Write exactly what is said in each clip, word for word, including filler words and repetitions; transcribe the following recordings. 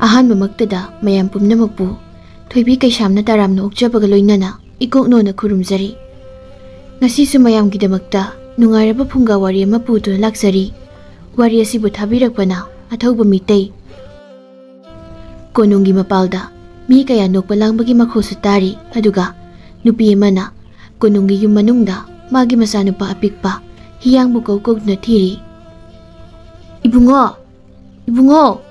ꯑꯍꯥꯟꯕꯃꯛꯇꯗ ꯃꯌꯥꯝ ꯄꯨꯝꯅꯃꯛꯄꯨ ꯊꯣꯏꯕꯤ ꯀꯩꯁꯥꯝꯅ ꯇꯔꯥꯝꯅ ꯑꯣꯛꯆꯕꯒ ꯂꯣꯏꯅꯅ ꯏꯀꯣꯛꯅꯣꯅ ꯈꯨꯔꯨꯝꯖꯔꯤ꯫ ꯉꯁꯤꯁꯨ ꯃꯌꯥꯝꯒꯤꯗꯃꯛꯇ ꯅꯨꯡꯉꯥꯏꯔꯕ ꯐꯨꯡꯒꯥ ꯋꯥꯔꯤ ꯑꯃ ꯄꯨꯗꯨꯅ ꯂꯥꯛꯆꯔꯤ꯫ ꯋꯥꯔꯤ ꯑꯁꯤꯕꯨ ꯊꯥꯕꯤꯔꯛꯄꯅ ꯑꯊꯧꯕ ꯃꯤꯇꯩ꯫ ꯀꯣꯅꯨꯡꯒꯤ ꯃꯄꯥꯜꯗ ꯃꯤ ꯀꯌꯥ ꯅꯣꯛꯄ ꯂꯥꯡꯕꯒꯤ ꯃꯈꯣꯜꯁꯨ ꯇꯥꯔꯤ, ꯑꯗꯨꯒ ꯅꯨꯄꯤ ꯑꯃꯅ ꯀꯣꯅꯨꯡꯒꯤ ꯌꯨꯝ ꯃꯅꯨꯡꯗ ꯃꯥꯒꯤ ꯃꯆꯥꯅꯨꯄꯥ ꯑꯄꯤꯛꯄ ꯍꯤꯌꯥꯡꯕꯨ ꯀꯧ ꯀꯧꯗꯨꯅ ꯊꯤꯔꯤ꯫ "ꯏꯕꯨꯡꯉꯣ, ꯏꯕꯨꯡꯉꯣ!"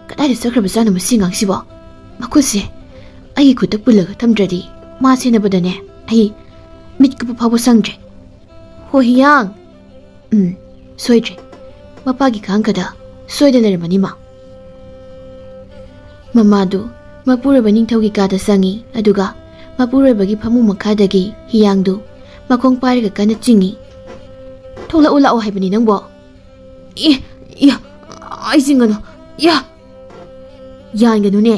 "ꯀꯗꯥꯏꯗ ꯆꯠꯈ꯭ꯔꯕꯖꯥꯠꯅꯣ ꯃꯁꯤ ꯑꯉꯥꯡꯁꯤꯕꯣ? ꯃꯈꯨꯠꯁꯦ ꯑꯩꯒꯤ ꯈꯨꯠꯇ ꯄꯨꯜꯂꯒ ꯊꯝꯗ꯭ꯔꯗꯤ ꯃꯥ ꯁꯦꯟꯅꯕꯗꯅꯦ ꯑꯩ ꯃꯤꯠ ꯀꯨꯞꯄ ꯐꯥꯎꯕ ꯁꯪꯗ꯭ꯔꯦ꯫ ꯍꯣ ꯍꯤꯌꯥꯡ!" "ꯎꯝ, ꯁꯣꯏꯗ꯭ꯔꯦ꯫ ꯃꯄꯥꯒꯤ ꯀꯥꯡꯈꯗ ꯁꯣꯏꯗ ꯂꯩꯔꯝꯃꯅꯤ ꯃꯥ꯫" ꯃꯃꯥꯗꯨ ꯃꯄꯨꯔꯣꯏꯕ ꯅꯤꯡꯊꯧꯒꯤ ꯀꯥꯗ ꯆꯪꯉꯤ, ꯑꯗꯨꯒ ꯃꯄꯨꯔꯣꯏꯕꯒꯤ ꯐꯃꯨꯡ ꯃꯈꯥꯗꯒꯤ ꯍꯤꯌꯥꯡꯗꯨ ꯃꯈꯣꯡ ꯄꯥꯏꯔꯒ ꯀꯟꯅ ꯆꯤꯡꯏ꯫ "ꯊꯣꯛꯂꯛꯎ ꯂꯥꯛꯑꯣ ꯍꯥꯏꯕꯅꯤ ꯅꯪꯕꯣ!" "ꯏ, ꯏ, ꯑꯩ ꯆꯤꯡꯒꯅꯨ꯫ ꯏꯌꯥ!" "ꯌꯥꯟꯒꯅꯨꯅꯦ꯫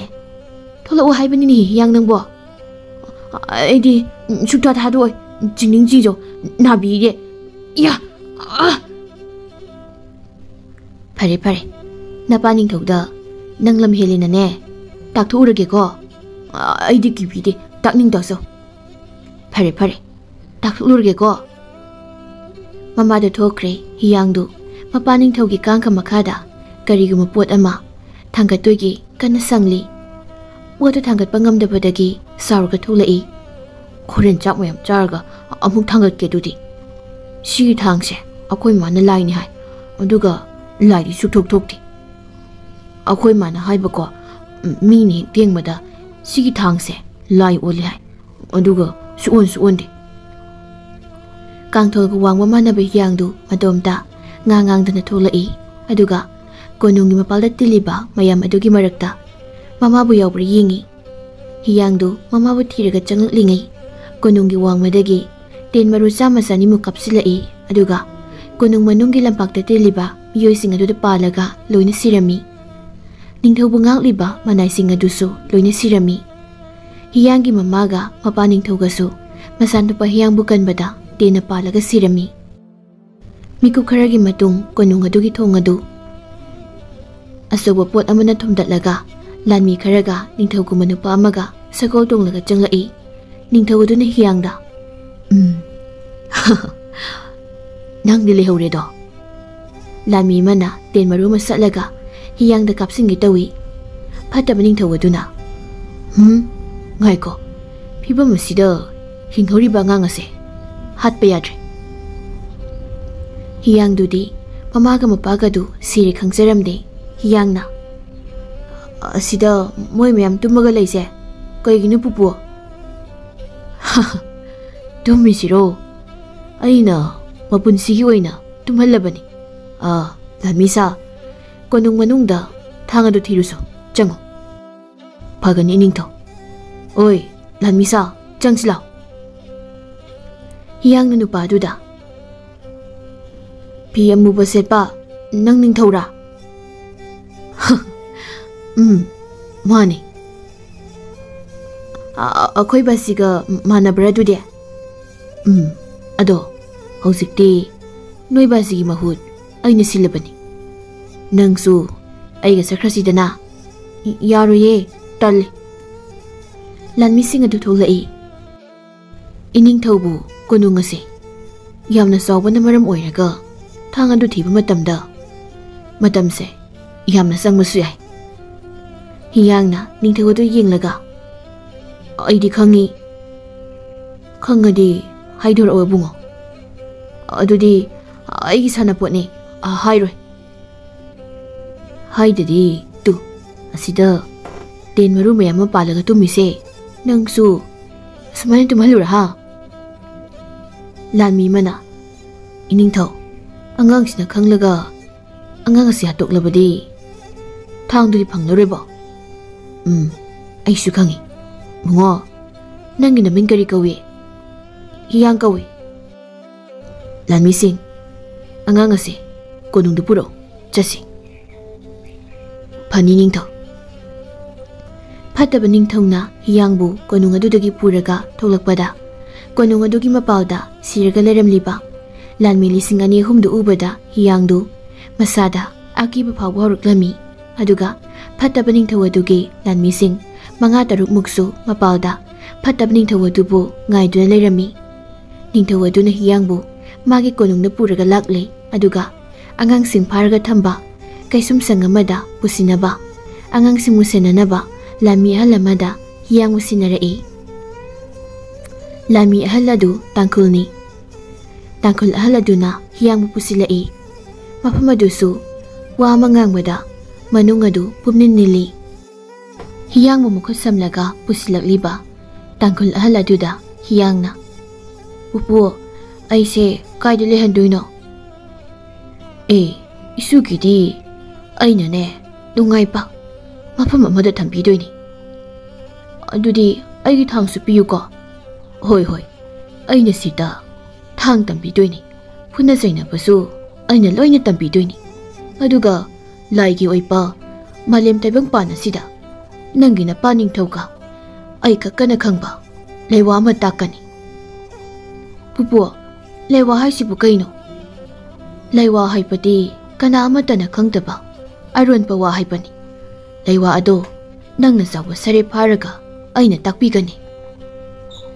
ꯊꯣꯛꯂꯛꯑꯣ ꯍꯥꯏꯕꯅꯤꯅꯦ ꯍꯤꯌꯥꯡ ꯅꯪꯕꯣ꯫ ꯑꯩꯗꯤ ꯁꯨꯛꯊꯥ ꯊꯥꯗꯣꯛꯑꯣꯏ꯫ ꯆꯤꯡꯅꯤꯡ ꯆꯤꯖꯧ꯫ ꯅꯥꯕꯤꯔꯦ꯫ ꯏꯌꯥ!" "ꯑꯥ!" "ꯐꯔꯦ, ꯐꯔꯦ꯫ ꯅꯄꯥ ꯅꯤꯡꯊꯧꯗ ꯅꯪ ꯂꯝ ꯍꯦꯜꯂꯦꯅꯅꯦ, ꯇꯥꯛꯊꯣꯛꯎꯔꯒꯦꯀꯣ?" "ꯑꯩꯗꯤ ꯀꯤꯕꯤꯗꯦ꯫ ꯇꯥꯛꯅꯤꯡ ꯇꯥꯛꯆꯧ꯫" "ꯐꯔꯦ, ꯐꯔꯦ꯫ ꯇꯥꯛꯊꯣꯛꯂꯨꯔꯒꯦꯀꯣ꯫" ꯃꯃꯥꯗꯨ ꯊꯣꯛꯈ꯭ꯔꯦ꯫ ꯍꯤꯌꯥꯡꯗꯨ ꯃꯄꯥ ꯅꯤꯡꯊꯧꯒꯤ ꯀꯥꯡꯈ ꯃꯈꯥꯗ ꯀꯔꯤꯒꯨꯝꯕ ꯄꯣꯠ ꯑꯃ ꯊꯥꯡꯒꯠꯇꯣꯏꯒꯤ ꯀꯟꯅ ꯁꯪꯂꯤ꯫ ꯄꯣꯠꯇꯨ ꯊꯥꯡꯒꯠꯄ ꯉꯝꯗꯕꯗꯒꯤ ꯁꯥꯎꯔꯒ ꯊꯣꯛꯂꯛꯏ꯫ "ꯍꯣꯔꯦꯟ ꯆꯥꯛ ꯃꯌꯥꯝ ꯆꯥꯔꯒ ꯑꯃꯨꯛ ꯊꯥꯡꯒꯠꯀꯦ ꯑꯗꯨꯗꯤ꯫ ꯁꯤꯒꯤ ꯊꯥꯡꯁꯦ ꯑꯩꯈꯣꯏ ꯃꯥꯅ ꯂꯥꯏꯅꯤ ꯍꯥꯏ, ꯑꯗꯨꯒ ꯂꯥꯏꯗꯤ ꯁꯨꯛꯊꯣꯛ ꯊꯣꯛꯇꯦ꯫ ꯑꯩꯈꯣꯏ ꯃꯥꯅ ꯍꯥꯏꯕꯀꯣ, ꯃꯤꯅ ꯍꯦꯛ ꯊꯦꯡꯕꯗ ꯁꯤꯒꯤ ꯊꯥꯡꯁꯦ ꯂꯥꯏ ꯑꯣꯜꯂꯤ ꯍꯥꯏ, ꯑꯗꯨꯒ ꯁꯨꯛꯑꯣꯟ ꯁꯨꯛꯑꯣꯟꯗꯦ꯫" ꯀꯥꯡꯊꯣꯜꯒ ꯋꯥꯡꯕ ꯃꯥꯟꯅꯕ ꯍꯤꯌꯥꯡꯗꯨ ꯃꯇꯣꯝꯇ ꯉꯥ ꯉꯥꯡꯗꯅ ꯊꯣꯛꯂꯛꯏ꯫ ꯑꯗꯨꯒ ꯀꯣꯅꯨꯡꯒꯤ ꯃꯄꯥꯜꯗ ꯇꯤꯜꯂꯤꯕ ꯃꯌꯥꯝ ꯑꯗꯨꯒꯤ ꯃꯔꯛꯇ ꯃꯃꯥꯕꯨ ꯌꯥꯎꯕ꯭ꯔꯥ ꯌꯦꯡꯏ꯫ ꯍꯤꯌꯥꯡꯗꯨ ꯃꯃꯥꯕꯨ ꯊꯤꯔꯒ ꯆꯪꯂꯛꯂꯤꯉꯩ, ꯀꯣꯅꯨꯡꯒꯤ ꯋꯥꯡꯃꯗꯒꯤ ꯇꯦꯟ ꯃꯔꯨ ꯆꯥꯝꯃ ꯆꯅꯤꯃꯨꯛ ꯀꯥꯞꯁꯤꯜꯂꯛꯏ꯫ ꯑꯗꯨꯒ ꯀꯣꯅꯨꯡ ꯃꯅꯨꯡꯒꯤ ꯂꯝꯄꯥꯛꯇ ꯇꯤꯜꯂꯤꯕ ꯃꯤꯑꯣꯏꯁꯤꯡ ꯑꯗꯨꯗ ꯄꯥꯜꯂꯒ ꯂꯣꯏꯅ ꯁꯤꯔꯝꯃꯤ꯫ ꯅꯤꯡꯊꯧꯕꯨ ꯉꯥꯛꯂꯤꯕ ꯃꯅꯥꯏꯁꯤꯡ ꯑꯗꯨꯁꯨ ꯂꯣꯏꯅ ꯁꯤꯔꯝꯃꯤ꯫ ꯍꯤꯌꯥꯡꯒꯤ ꯃꯃꯥꯒ ꯃꯄꯥ ꯅꯤꯡꯊꯧꯒꯁꯨ ꯃꯆꯥꯅꯨꯄꯥ ꯍꯤꯌꯥꯡꯕꯨ ꯀꯟꯕꯗ ꯇꯦꯟꯅ ꯄꯥꯜꯂꯒ ꯁꯤꯔꯝꯃꯤ꯫ ꯃꯤꯀꯨꯞ ꯈꯔꯒꯤ ꯃꯇꯨꯡ ꯀꯣꯅꯨꯡ ꯑꯗꯨꯒꯤ ꯊꯣꯡ ꯑꯗꯨ ꯑꯆꯧꯕ ꯄꯣꯠ ꯑꯃꯅ ꯊꯣꯝꯗꯠꯂꯒ ꯂꯥꯟꯃꯤ ꯈꯔꯒ ꯅꯤꯡꯊꯧꯒꯨꯝꯕ ꯅꯨꯄꯥ ꯑꯃꯒ ꯁꯒꯣꯜ ꯇꯣꯡꯂꯒ ꯆꯪꯂꯛꯏ꯫ ꯅꯤꯡꯊꯧ ꯑꯗꯨꯅ ꯍꯤꯌꯥꯡꯗ, "ꯎꯝ, ꯅꯪꯗꯤ ꯂꯩꯍꯧꯔꯦꯗꯣ"꯫ ꯂꯥꯟꯃꯤ ꯑꯃꯅ ꯇꯦꯟ ꯃꯔꯨ ꯑꯃ ꯁꯠꯂꯒ ꯍꯤꯌꯥꯡꯗ ꯀꯥꯞꯁꯤꯟꯒꯦ ꯇꯧꯏ꯫ ꯐꯠꯇꯕ ꯅꯤꯡꯊꯧ ꯑꯗꯨꯅ, "ꯍꯨꯝ, ꯉꯥꯏꯈꯣ, ꯐꯤꯕꯝ ꯑꯁꯤꯗ ꯍꯤꯡꯍꯧꯔꯤꯕ ꯑꯉꯥꯡ ꯑꯁꯦ ꯍꯥꯠꯄ ꯌꯥꯗ꯭ꯔꯦ"꯫ ꯍꯤꯌꯥꯡꯗꯨꯗꯤ ꯃꯃꯥꯒ ꯃꯄꯥꯒꯗꯨ ꯁꯤꯔꯦ ꯈꯪꯖꯔꯝꯗꯦ꯫ ꯍꯤꯌꯥꯡꯅ, "ꯑꯁꯤꯗ ꯃꯣꯏ ꯃꯌꯥꯝ ꯇꯨꯝꯃꯒ ꯂꯩꯁꯦ ꯀꯩꯒꯤꯅꯣ, ꯄꯨꯄꯨ?" "ꯇꯨꯝꯃꯤꯁꯤꯔꯣ? ꯑꯩꯅ ꯃꯄꯨꯟꯁꯤꯒꯤ ꯑꯣꯏꯅ ꯇꯨꯝꯍꯜꯂꯕꯅꯤ꯫ ꯑꯥ, ꯂꯥꯟꯃꯤꯁꯥ, ꯀꯣꯅꯨꯡ ꯃꯅꯨꯡꯗ ꯊꯥꯡ ꯑꯗꯨ ꯊꯤꯔꯨꯁꯣ, ꯆꯪꯉꯣ"꯫ "ꯐꯒꯅꯤ, ꯏꯅꯤꯡꯊꯧ꯫ ꯑꯣꯏ, ꯂꯥꯟꯃꯤꯁꯥ, ꯆꯪꯁꯤ ꯂꯥꯎ"꯫ ꯍꯤꯌꯥꯡꯅ ꯅꯨꯄꯥꯗꯨꯗ, "ꯐꯤ ꯑꯃꯨꯕ ꯁꯦꯠꯄ ꯅꯪ ꯅꯤꯡꯊꯧꯔꯥ?" "ꯎꯝ, ꯃꯥꯅꯦ"꯫ "ꯑ-, ꯑꯩꯈꯣꯏ ꯕꯥꯁꯤꯒ ꯃꯥꯟꯅꯕ꯭ꯔꯥ ꯑꯗꯨꯗꯤ?" "ꯎꯝ, ꯑꯗꯣ ꯍꯧꯖꯤꯛꯇꯤ ꯅꯣꯏ ꯕꯥꯁꯤꯒꯤ ꯃꯍꯨꯠ ꯑꯩꯅ ꯁꯤꯜꯂꯕꯅꯤ꯫ ꯅꯪꯁꯨ ꯑꯩꯒ ꯆꯠꯈ꯭ꯔꯁꯤꯗꯅ"꯫ "ꯌꯥꯔꯣꯏꯌꯦ, ꯇꯜꯂꯦ"꯫ ꯂꯥꯟꯃꯤꯁꯤꯡ ꯑꯗꯨ ꯊꯣꯛꯂꯛꯏ꯫ ꯏꯅꯤꯡꯊꯧꯕꯨ ꯀꯣꯅꯨꯡ ꯑꯁꯦ ꯌꯥꯝꯅ ꯆꯥꯎꯕꯅ ꯃꯔꯝ ꯑꯣꯏꯔꯒ ꯊꯥꯡ ꯑꯗꯨ ꯊꯤꯕ ꯃꯇꯝꯗ ꯃꯇꯝꯁꯦ ꯌꯥꯝꯅ ꯆꯪꯕꯁꯨ ꯌꯥꯏ꯫ ꯍꯤꯌꯥꯡꯅ ꯅꯤꯡꯊꯧ ꯑꯗꯨ ꯌꯦꯡꯂꯒ, "ꯑꯩꯗꯤ ꯈꯪꯉꯤ"꯫ "ꯈꯪꯉꯗꯤ ꯍꯥꯏꯗꯣꯔꯛꯑꯣ ꯏꯕꯨꯡꯉꯣ"꯫ "ꯑꯗꯨꯗꯤ ꯑꯩꯒꯤ ꯁꯥꯟꯅꯄꯣꯠꯅꯤ, ꯍꯥꯏꯔꯣꯏ"꯫ "ꯍꯥꯏꯗꯗꯤ ꯇꯨ, ꯑꯁꯤꯗ ꯇꯦꯟ ꯃꯔꯨ ꯃꯌꯥꯝ ꯑꯃ ꯄꯥꯜꯂꯒ ꯇꯨꯝꯃꯤꯁꯦ ꯅꯪꯁꯨ ꯑꯁꯨꯃꯥꯏꯅ ꯇꯨꯝꯍꯜꯂꯨꯔꯥ ꯍꯥ?" ꯂꯥꯟꯃꯤ ꯑꯃꯅ, "ꯏꯅꯤꯡꯊꯧ, ꯑꯉꯥꯡꯁꯤꯅ ꯈꯪꯂꯒ ꯑꯉꯥꯡ ꯑꯁꯤ ꯍꯥꯠꯇꯣꯛꯂꯕꯗꯤ ꯊꯥꯡꯗꯨꯗꯤ ꯐꯪꯂꯔꯣꯏꯕꯣ"꯫ "ꯎꯝ, ꯑꯩꯁꯨ ꯈꯪꯉꯤ꯫ ꯏꯕꯨꯡꯉꯣ, ꯅꯪꯒꯤ ꯅꯃꯤꯡ ꯀꯔꯤ ꯀꯧꯏ?" "ꯍꯤꯌꯥꯡ ꯀꯧꯏ"꯫ "ꯂꯥꯟꯃꯤꯁꯤꯡ, ꯑꯉꯥꯡ ꯑꯁꯦ ꯀꯣꯅꯨꯡꯗ ꯄꯨꯔꯛꯎ, ꯆꯠꯁꯤ"꯫ "ꯐꯅꯤ ꯅꯤꯡꯊꯧ"꯫ ꯐꯠꯇꯕ ꯅꯤꯡꯊꯧꯅ ꯍꯤꯌꯥꯡꯕꯨ ꯀꯣꯅꯨꯡ ꯑꯗꯨꯗꯒꯤ ꯄꯨꯔꯒ ꯊꯣꯛꯂꯛꯄꯗ, ꯀꯣꯅꯨꯡ ꯑꯗꯨꯒꯤ ꯃꯄꯥꯜꯗ ꯁꯤꯔꯒ ꯂꯩꯔꯝꯂꯤꯕ ꯂꯥꯟꯃꯤ ꯂꯤꯁꯤꯡ ꯑꯅꯤ ꯑꯍꯨꯝꯗꯨ ꯎꯕꯗ ꯍꯤꯌꯥꯡꯗꯨ ꯃꯁꯥꯗ ꯑꯀꯤꯕ ꯐꯥꯎꯕ ꯍꯧꯔꯛꯂꯝꯃꯤ꯫ ꯑꯗꯨꯒ ꯐꯠꯇꯕ ꯅꯤꯡꯊꯧ ꯑꯗꯨꯒꯤ ꯂꯥꯟꯃꯤꯁꯤꯡ ꯃꯉꯥ ꯇꯔꯨꯛꯃꯨꯛꯁꯨ ꯃꯄꯥꯜꯗ ꯐꯠꯇꯕ ꯅꯤꯡꯊꯧ ꯑꯗꯨꯕꯨ ꯉꯥꯏꯗꯨꯅ ꯂꯩꯔꯝꯃꯤ꯫ ꯅꯤꯡꯊꯧ ꯑꯗꯨꯅ ꯍꯤꯌꯥꯡꯕꯨ ꯃꯥꯒꯤ ꯀꯣꯅꯨꯡꯗ ꯄꯨꯔꯒ ꯂꯥꯛꯂꯦ, ꯑꯗꯨꯒ ꯑꯉꯥꯡꯁꯤꯡ ꯐꯥꯔꯒ ꯊꯝꯕ ꯀꯩꯁꯨꯝꯁꯪ ꯑꯃꯗ ꯄꯨꯁꯤꯟꯅꯕ, ꯑꯉꯥꯡꯁꯤꯡꯕꯨ ꯁꯦꯟꯅꯅꯕ ꯂꯥꯟꯃꯤ ꯑꯍꯜ ꯑꯃꯗ ꯍꯤꯌꯥꯡꯕꯨ ꯁꯤꯟꯅꯔꯛꯏ꯫ ꯂꯥꯟꯃꯤ ꯑꯍꯜ ꯑꯗꯨ ꯇꯥꯡꯈꯨꯜꯅꯤ꯫ ꯇꯥꯡꯈꯨꯜ ꯑꯍꯜ ꯑꯗꯨꯅ ꯍꯤꯌꯥꯡꯕꯨ ꯄꯨꯁꯤꯜꯂꯛꯏ꯫ ꯃꯐꯝ ꯑꯗꯨꯁꯨ ꯋꯥ ꯑꯃ ꯉꯥꯡꯕꯗ ꯃꯅꯨꯡ ꯑꯗꯨ ꯄꯨꯝꯅꯤꯜ ꯅꯤꯜꯂꯤ꯫ ꯍꯤꯌꯥꯡꯕꯨ ꯃꯈꯨꯠ ꯁꯝꯂꯒ ꯄꯨꯁꯤꯜꯂꯛꯂꯤꯕ ꯇꯥꯡꯈꯨꯜ ꯑꯍꯜ ꯑꯗꯨꯗ ꯍꯤꯌꯥꯡꯅ, "ꯄꯨꯄꯨ, ꯑꯩꯁꯦ ꯀꯥꯏꯗ ꯂꯩꯍꯟꯗꯣꯏꯅꯣ?" "ꯑꯦ, ꯏꯁꯨꯒꯤꯗꯤ ꯑꯩꯅꯅꯦ ꯅꯨꯡꯉꯥꯏꯕ ꯃꯐꯝ ꯑꯃꯗ ꯊꯝꯕꯤꯗꯣꯏꯅꯤ꯫ ꯑꯗꯨꯗꯤ ꯑꯩꯒꯤ ꯊꯥꯡꯁꯨ ꯄꯤꯌꯨꯀꯣ꯫" "ꯍꯣꯏ, ꯍꯣꯏ, ꯑꯩꯅ ꯁꯤꯗ ꯊꯥꯡ ꯇꯝꯕꯤꯗꯣꯏꯅꯤ, ꯐꯨꯅ ꯆꯩꯅꯕꯁꯨ ꯑꯩꯅ ꯂꯣꯏꯅ ꯇꯝꯕꯤꯗꯣꯏꯅꯤ꯫ ꯑꯗꯨꯒ ꯂꯥꯏꯒꯤ ꯑꯣꯏꯕ ꯃꯥꯂꯦꯝ ꯇꯥꯏꯕꯪꯄꯥꯟ ꯑꯁꯤꯗ ꯅꯪꯒꯤ ꯅꯄꯥ ꯅꯤꯡꯊꯧꯒ ꯑꯩ ꯈꯛꯀꯅ ꯈꯪꯕ ꯂꯩꯋꯥ ꯑꯃ ꯇꯥꯛꯀꯅꯤ꯫" "ꯄꯨꯄꯨ, ꯂꯩꯋꯥ ꯍꯥꯏꯁꯤꯕꯨ ꯀꯩꯅꯣ?" "ꯂꯩꯋꯥ ꯍꯥꯏꯕꯗꯤ ꯀꯅꯥ ꯑꯃꯠꯇꯅ ꯈꯪꯗꯕ ꯑꯔꯣꯟꯕ ꯋꯥ ꯍꯥꯏꯕꯅꯤ꯫ ꯂꯩꯋꯥ ꯑꯗꯣ ꯅꯪꯅ ꯆꯥꯎꯕ ꯁꯔꯦ ꯐꯥꯔꯒ ꯑꯩꯅ ꯇꯥꯛꯄꯤꯒꯅꯤ꯫"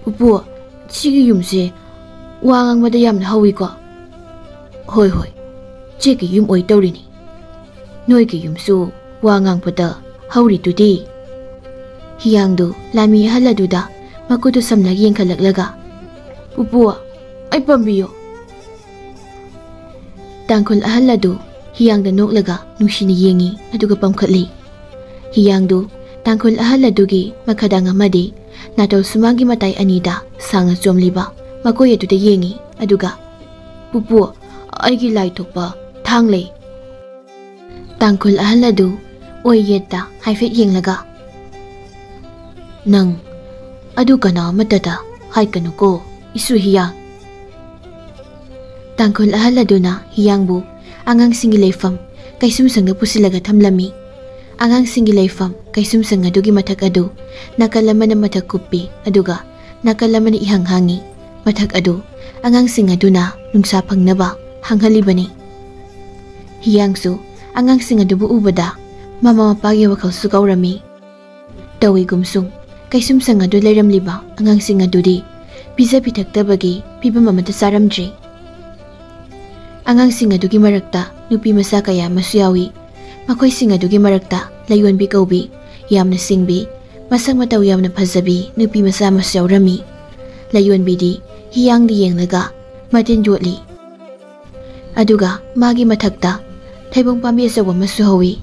"ꯄꯨꯄꯨ, ꯁꯤꯒꯤ ꯌꯨꯝꯁꯦ ꯋꯥ ꯉꯥꯡꯕꯗ ꯌꯥꯝꯅ ꯍꯧꯋꯤꯀꯣ?" "ꯍꯣꯏ, ꯍꯣꯏ, ꯆꯦꯛꯀꯤ ꯌꯨꯝ ꯑꯣꯏ ꯇꯧꯔꯤꯅꯤ꯫ ꯅꯣꯏꯒꯤ ꯌꯨꯝꯁꯨ ꯋꯥ ꯉꯥꯡꯕꯗ ꯍꯧꯔꯤꯗꯨꯗꯤ꯫" ꯍꯤꯌꯥꯡꯗꯨ ꯂꯥꯟꯃꯤ ꯑꯍꯜ ꯑꯗꯨꯗ ꯃꯈꯨꯠꯇꯨ ꯁꯝꯂꯒ ꯌꯦꯡꯈꯠꯂꯛꯂꯒ, "ꯄꯨꯄꯨ, ꯑꯩ ꯄꯥꯝꯕꯤꯌꯨ꯫" ꯇꯥꯡꯈꯨꯜ ꯑꯍꯜ ꯑꯗꯨ ꯍꯤꯌꯥꯡꯗ ꯅꯣꯛꯂꯒ ꯅꯨꯡꯁꯤꯅ ꯌꯦꯡꯉꯤ, ꯑꯗꯨꯒ ꯄꯝꯈꯠꯂꯤ꯫ ꯍꯤꯌꯥꯡꯗꯨ ꯇꯥꯡꯈꯨꯜ ꯑꯍꯜ ꯑꯗꯨꯒꯤ ꯃꯈꯥꯗꯥꯡ ꯑꯃꯗꯤ ꯅꯥꯇꯣꯜ ꯁꯨꯃꯥꯡꯒꯤ ꯃꯇꯥꯏ ꯑꯅꯤꯗ ꯁꯥꯡꯅ ꯆꯣꯝꯂꯤꯕ ꯃꯀꯣꯏ ꯑꯗꯨꯗ ꯌꯦꯡꯉꯤ, ꯑꯗꯨꯒ, "ꯄꯨꯄꯨ, ꯑꯩꯒꯤ ꯂꯥꯏ ꯊꯣꯛꯄ ꯊꯥꯡ ꯂꯩ꯫" ꯇꯥꯡꯈꯨꯜ ꯑꯍꯜ ꯑꯗꯨ ꯑꯣꯏ ꯌꯦꯠꯇ ꯍꯥꯏꯐꯦꯠ ꯌꯦꯡꯂꯒ, "ꯅꯪ ꯑꯗꯨ ꯀꯅꯥ ꯑꯃꯠꯇꯗ ꯍꯥꯏꯒꯅꯨꯀꯣ, ꯏꯁꯨ ꯍꯤꯌꯥꯡ꯫" ꯇꯥꯡꯈꯨꯜ ꯑꯍꯜ ꯑꯗꯨꯅ ꯍꯤꯌꯥꯡꯕꯨ ꯑꯉꯥꯡꯁꯤꯡꯒꯤ ꯂꯩꯐꯝ ꯀꯩꯁꯨꯝꯁꯪꯗ ꯄꯨꯁꯤꯜꯂꯒ ꯊꯝꯂꯝꯃꯤ꯫ ꯑꯉꯥꯡꯁꯤꯡꯒꯤ ꯂꯩꯐꯝ ꯀꯩꯁꯨꯝꯁꯪ ꯑꯗꯨꯒꯤ ꯃꯊꯛ ꯑꯗꯨ ꯅꯥꯀꯜ ꯑꯃꯅ ꯃꯊꯛ ꯀꯨꯞꯄꯤ, ꯑꯗꯨꯒ ꯅꯥꯀꯜ ꯑꯃꯅ ꯏꯍꯥꯡ ꯍꯥꯡꯉꯤ꯫ ꯃꯊꯛ ꯑꯗꯨ ꯑꯉꯥꯡꯁꯤꯡ ꯑꯗꯨꯅ ꯅꯨꯡꯁꯥ ꯐꯪꯅꯕ ꯍꯥꯡꯍꯜꯂꯤꯕꯅꯤ꯫ ꯍꯤꯌꯥꯡꯁꯨ ꯑꯉꯥꯡꯁꯤꯡ ꯑꯗꯨꯕꯨ ꯎꯕꯗ ꯃꯃꯥ ꯃꯄꯥꯒꯤ ꯋꯥꯈꯜꯁꯨ ꯀꯧꯔꯝꯃꯤ꯫ ꯇꯧꯏꯒꯨꯝꯁꯨꯡ, ꯀꯩꯁꯨꯝꯁꯪ ꯑꯗꯨ ꯂꯩꯔꯝꯂꯤꯕ ꯑꯉꯥꯡꯁꯤꯡ ꯑꯗꯨꯗꯤ ꯄꯤꯖ ꯄꯤꯊꯛꯇꯕꯒꯤ ꯐꯤꯕꯝ ꯑꯃꯠꯇ ꯆꯥꯔꯝꯗ꯭ꯔꯤ꯫ ꯑꯉꯥꯡꯁꯤꯡ ꯑꯗꯨꯒꯤ ꯃꯔꯛꯇ ꯅꯨꯄꯤ ꯃꯆꯥ ꯀꯌꯥ ꯑꯃꯁꯨ ꯌꯥꯎꯏ꯫ ꯃꯈꯣꯏꯁꯤꯡ ꯑꯗꯨꯒꯤ ꯃꯔꯛꯇ ꯂꯥꯏꯌꯣꯟꯕꯤ ꯀꯧꯕꯤ, ꯌꯥꯝꯅ ꯁꯤꯡꯕꯤ, ꯃꯁꯛ ꯃꯇꯧ ꯌꯥꯝꯅ ꯐꯖꯕꯤ ꯅꯨꯄꯤ ꯃꯆꯥ ꯑꯃꯁꯨ ꯌꯥꯎꯔꯝꯃꯤ꯫ ꯂꯥꯏꯌꯣꯟꯕꯤꯗꯤ ꯍꯤꯌꯥꯡꯗ ꯌꯦꯡꯂꯒ ꯃꯇꯤꯟ ꯌꯣꯠꯂꯤ꯫ ꯑꯗꯨꯒ ꯃꯥꯒꯤ ꯃꯊꯛꯇ ꯊꯩꯕꯣꯡ ꯄꯥꯝꯕꯤ ꯑꯆꯧꯕ ꯑꯃꯁꯨ ꯍꯧꯏ꯫